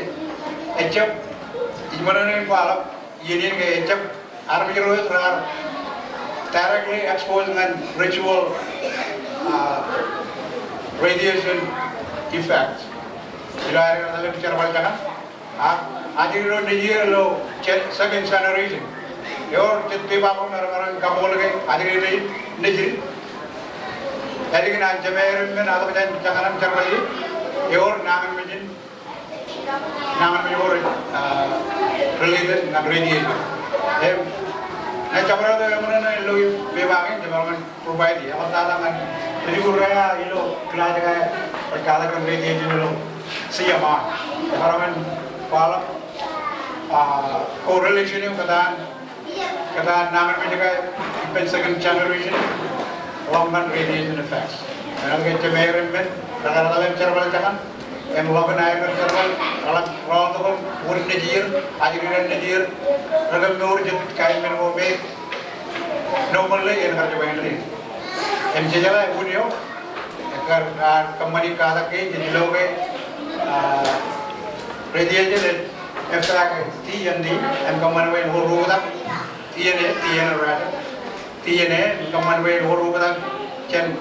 ejjab, ij ṃōṇōṇō in kwaḷọk iien in ke ejjab armej ro raar directly expose ñan residual, ah, radiation effects ilo aer ḷalem jerbal jekkan. Ak ajri ro nejier ilo je-, second generation. Ewōr jet pepa ko me remaroñ kaṃool ke ajri ro nejier. Ālikin an jemāer im men atok jān jekkan im jerbal in, ewōr nañinmej in, nañinmej ko rej, ah, related ñan radiation. Im, ñe jabdewōt eṃōṇōṇō ilo pepa kein, jemaroñ provide e. Eḷaptata ñan rijikuuḷ ro ilo class ko rej katak kōn radiation ilo C M R. Emaroñ in kwaḷọk, ah, correlation eo kōtaan, kōtaan nañinmej ko ippān second generation ḷọk ñan radiation effects. Enaaj ke jemāer im men, rekar ḷalem jerbal jekkan, im ḷọk in aer kar jerbal, reḷak rọọltok im wōr nejier, ajri ro nejier, rekar mour jet kain men ko me normally en kar jokwe āindein. Im jejeḷā un eo, ekar, ah, kōṃṃani katak kein jej lo ke, ah, radiation ej, ej affect D N A, im kōṃṃan bwe en wōr ukōtak, D N A, D N A rather, D N A, im kōṃṃan bwe en wōr ukōtak jān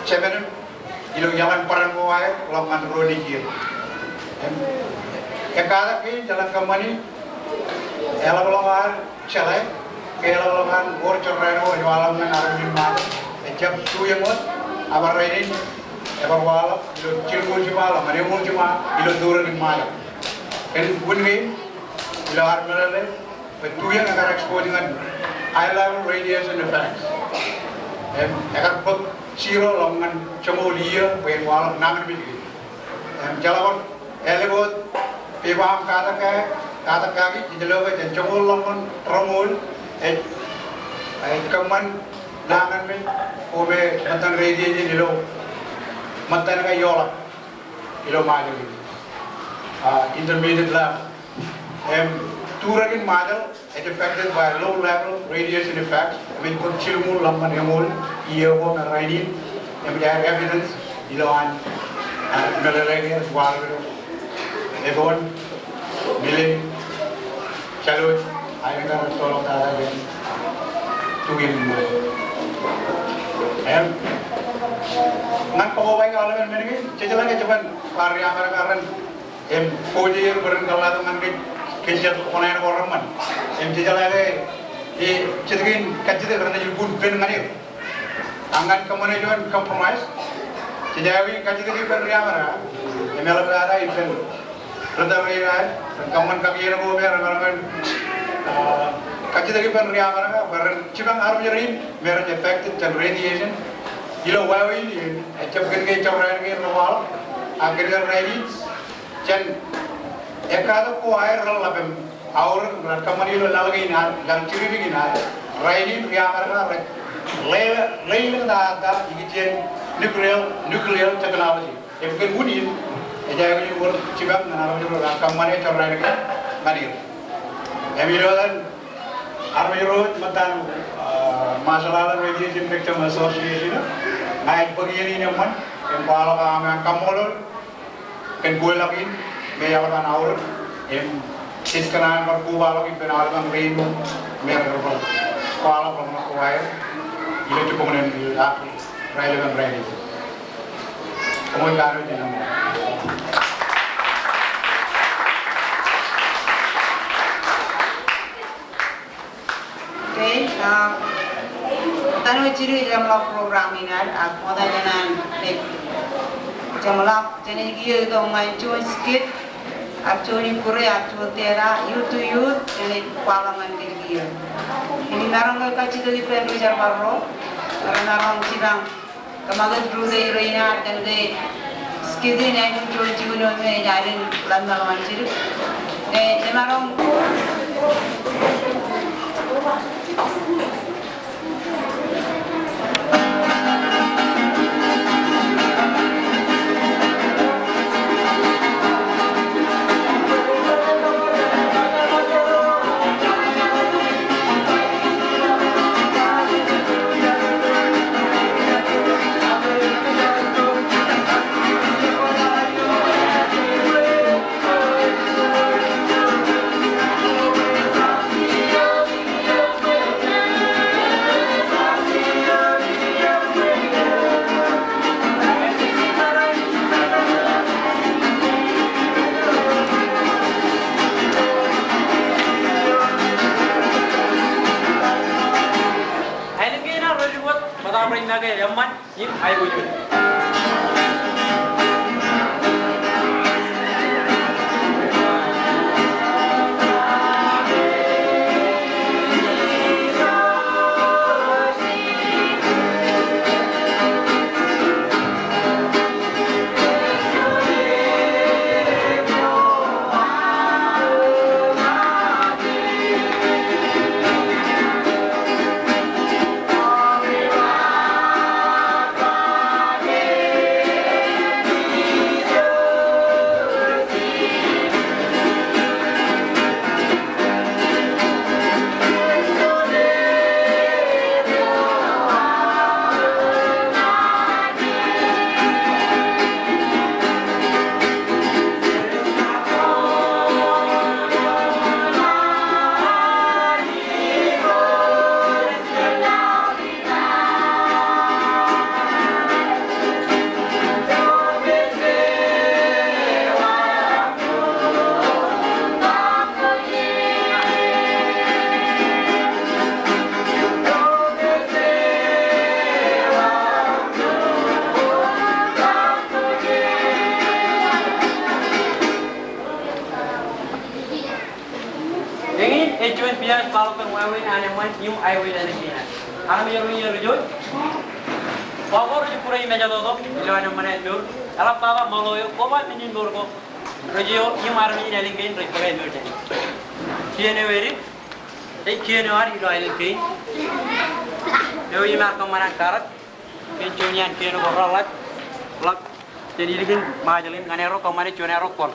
jemān im ilo iaḷan bōran ko aer ḷọk ñan ruo nejier. Im, ekkatak kein jeḷā kōṃṃani, eḷapḷọk ad jeḷā, ke eḷapḷọk an wōr jorrāān ko ej waḷọk ñan armej in Ṃajeḷ. Ejjab tuiōñ wōt, ak bar rainin, ebar waḷọk ilo jilñuul jiṃa ḷọk ñan eñoul jiṃa ilo turōk in Ṃajeḷ. Kōn wūn kein, ilo ad meḷeḷe, bwe tuiōñ ekar expose ñan high level radiation effects. Im, ekar bōk zero ḷọk ñan joñoul iiō bwe en waḷọk nañinmej kein. Im, jeḷā wōt, ālikin wōt, pepa aṃ katak kaki, katak kaki, ij lo ke jān joñoul ḷọk ñan roñoul, ej, ej kōṃṃan nañinmej ko me ṃōttan radiation ilo ṃōttan ko eoḷañ ilo Ṃajeḷ. Ah, intermediate level. Im, turōk in Ṃajeḷ ej affected by low level radiation effects, im ej bōk jilñuul ḷọk ñan eñoul iiō ko ñan rainin. Im evidence ilo an, ah, meḷeḷe ke kwaḷọk ilo Ebon, Milen, Jālwōj, aelōñ ko rej joḷọk tata kōn tukin. Im ñan kōṃṃan aolepen men kein, jejeḷā ke jeban bar riaamar eo ren im kōjeañ er bwe ren kōḷḷātok ñan kōj kōn jet oṇāān ko reṃṃan. Im jejeḷā ke, e, jet kein kajjitōk ren ej lukkuun pen ñan er. Ak ñan kōṃṃane juon compromise, jej aikuj in kajjitōk ippān riaamar eo, im eḷaptata ippān ri-tōl eo aer, ren kōṃṃan kakien ko me remaroñ in, ah, kajjitōk ippān riaamar eo, bwe ren jipañ armej rein me rej affected jān radiation ilo wāween in, ejjab kōn ke jorrāān kein rej waḷọk, ak kōn ke rainin, jān ekkatak ko aer reḷḷap im aorōk im raar kōṃṃane ilo laḷ kein ad, laḷ jidikdik in ad, rainin riaamar eo rej ḷe-, ḷeilōñtata ikijjien nuclear, nuclear technology. Im kōn unin, ej aikuj in wōr jipañ ñan armej ro raar kōṃṃane jorrāān kein ñan er. Im ilo etan armej ro ṃōttan, ah, Marshall Islands Radiation Victim Association, ña ij bōk iien in eṃṃan im kwaḷọk aō kaṃṃoolol kōn kweilọk in me eḷap an aorōk im ij kōṇaan bar kobaḷọk ippān aolepen rein me rej bar kwaḷọk ḷọk ṇe ko aer ilo jibboñōn in ilo aolepen rainin. Koṃṃool kanooj in eṃṃan. Okay, ah, etan wōt jidik ej jeṃḷọk program in ad, ak ṃokta jān an ej jeṃḷọk, jenaaj kiiō itok ñan juon skit, ak juon ikkure, ak juon teta, youth to youth, jenaaj kwaḷọk ñan kōj kiiō. Im imaroñ ke kajjitōk ippān ri-jerbal ro, emaroñ jipañ kōṃakūt rūtto rein ad kōn ke skit in ej juon jibwin eo me ej alen ḷōmṇak ñan jidik. Im emaroñ Aelōñ kein rej wōt, ṃōttan rej make eṃṃan. Im aiboojoj. Eñin ej juon piaaj kwaḷọk kōn wāween an eṃṃan im aiboojoj ālikin ad. Armej ro rej ijo, ro rej ikkure im ejatoto ilo an eṃṃan aer mour. Eḷaptata ṃōḷo eo, koba men in mour ko. Rej ijo im armej in ālikin rej bōk aer mour jān. Kien eo edik ej kien eo ad ilo aelōñ kein. Eo im ear kōṃṃan an karōk kōn juon iaan kien ko reḷḷap ḷọk jān ilikin Ṃajeḷ in ñan erro kōṃṃane juon arro kwōn.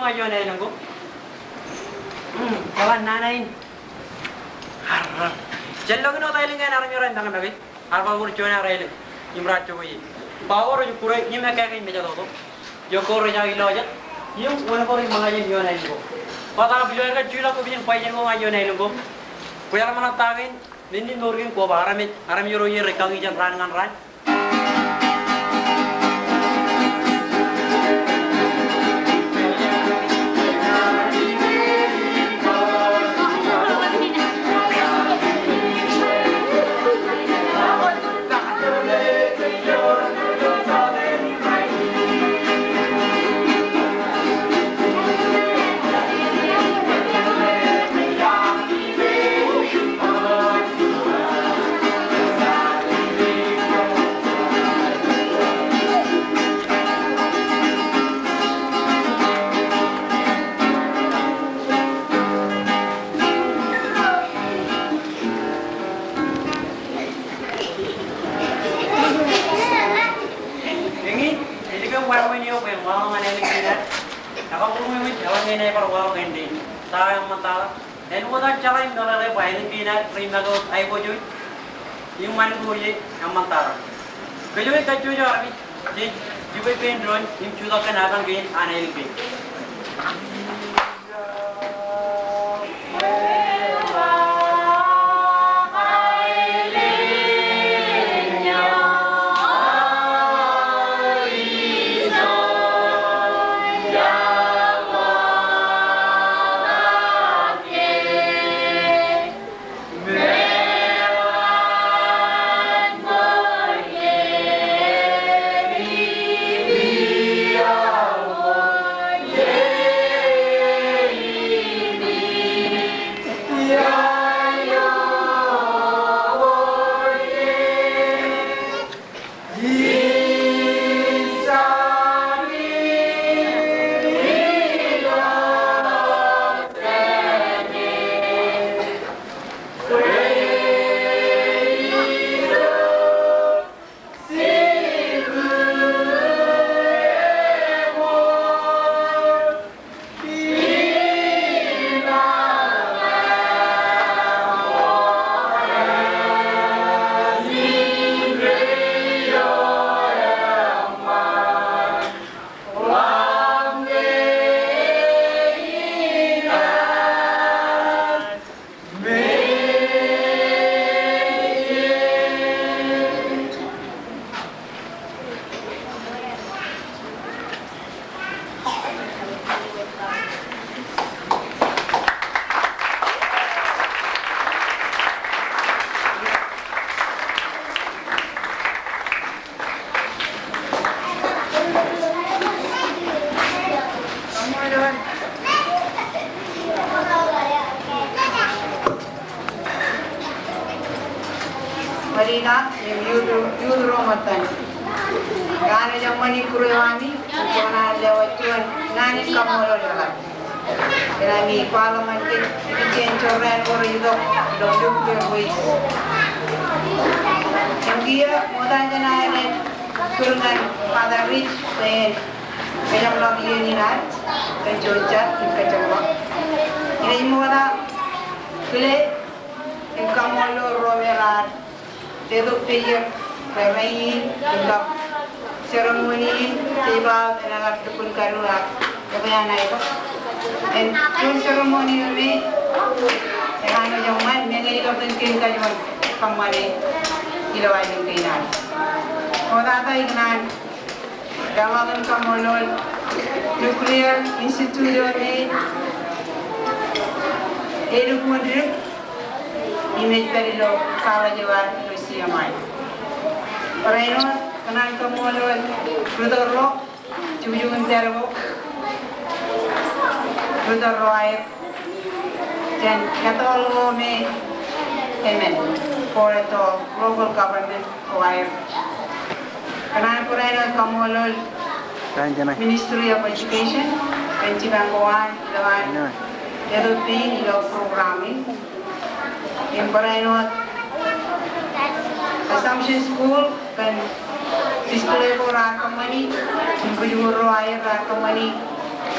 Ioon aelōñ ko. Hmm, jeḷā nana in. Arrar. Jān lọk in wōt aelōñ kein armej raar mañe make. Ear ba wōr juon aelōñ im raar jokwe ie. Ba wōr ej kure im ekkā ke mejatoto. Eo ko rej aō ilọjet. Im wōn ko rej ṃōñā jān ioon aelōñ ko. Bōtab ilo aer kar juḷọk ko bwijin bajjek ko ñan ioon aelōñ ko. Kwe ear ṃōṇōṇō ta kein. Men in mour kein koba armej, armej ro ie rej kañi jān raan ñan raan. Eñin, ej ke wāween eo bwe en waḷọk ñan aelōñ kein ad. Ekar bar ṃōjṃōj, eḷaññe enaaj bar waḷọk āindein. Ta eo eṃṃantata. Āinwōt an jeḷā im meḷeḷe bwe aelōñ kein ad rej make wōt aiboojoj im ṃani ko ie eṃṃantata. Kōjro ej kajjojo armej jej jibwe pein doon im jutak kōn apañ kein an aelōñ kein. Marina im youth, youth ro ṃōttan. Kōn aō jeṃṃan ikkure eo ami, kōṇaan lewōj juon naan in kaṃṃoolol ḷọk. Kōn ami kwaḷọk ñan kōj, kōj jen jorrāān ko rej itok ilo nuclear waste. Im kiiō, ṃokta jān aō āinwōt kūr ñan Father Rich, bwe en kōjeṃḷọk iien in ad kōn juon jar im kōjeṃḷọk. Inaaj ṃokta kile im kaṃṃoolol ro me raar letok peier bwe rainin im kab ceremony in, tape out eṇ, ekar lukkuun kadu ak epeaṇaito. Im juon ceremony eo me ekanooj eṃṃan, meñe ej kab kōn kein kajuon kōṃṃane ilo aelōñ kein ad. Ṃoktata ikōṇaan leḷọk im kaṃṃoolol Nuclear Institute eo me elukkuun dip im ej pād ilo college eo ad ilo C M I. Barāinwōt kōṇaan kaṃṃoolol ri-tōl ro, jukjuk im pād ko, ri-tōl ro aer jān ettoḷ ro me emān, ko ettoḷ local government ko aer. Kōṇaan barāinwōt kaṃṃoolol Ministry of Education kōn jipañ ko an ilo an letok pein ilo program in. Im barāinwōt Assumption School kōn display ko raar kōṃṃani im bwijukor ro aer raar kōṃṃani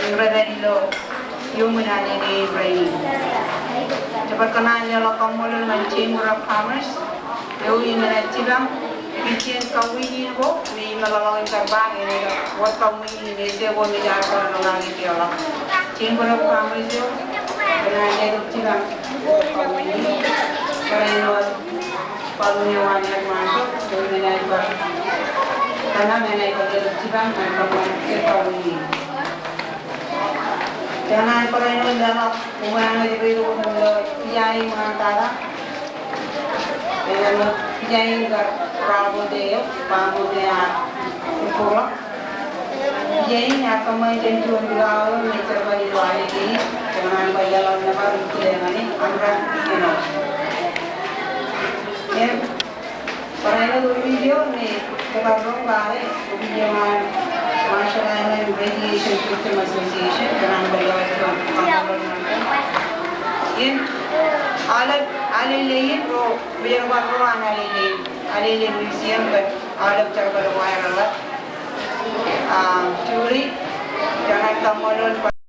Im rej pād ilo iuṃwin alein rainin. Ij bar kōṇaan leḷọk kaṃṃoolol ñan Chamber of Commerce, eo im enaaj jipañ ijin kaween in ko, im eḷaññe kar ba, enaaj wōt kaween in ej ko im ear bar ḷoḷḷap ilo ḷọk. Chamber of Commerce eo, enaaj letok jipañ kaween in. Barāinwōt Baḷuun eo an Headmaster, eo im enaaj bar kōṇaan, enaaj bar letok jipañ ñan kaween in. Kōṇaan barāinwōt leḷọk uwañ eo ej bar ilo ijañ ñan tata. Eo ej ijañ kar rabote eo, baṃote ear bōkḷọk. Ijañ ear kōṃṃan jān juon likao eo me jerbal ilo alele in, kōṇaan bar leḷọk nōbar im kile ñan e, Amran Enoch. Im barāinwōt opiij eo me kōttar roñ kake, opiij eo an Marshall Islands Radiation Victim Association, kōṇaan bar leḷọk juon kaṃṃoolol ñan e. Im aolep alele in ro, mejerbal ro an alele in, alele museum kōn aolep jerbal eo aer ḷap. Ah, Julie, kōṇaan kaṃṃoolol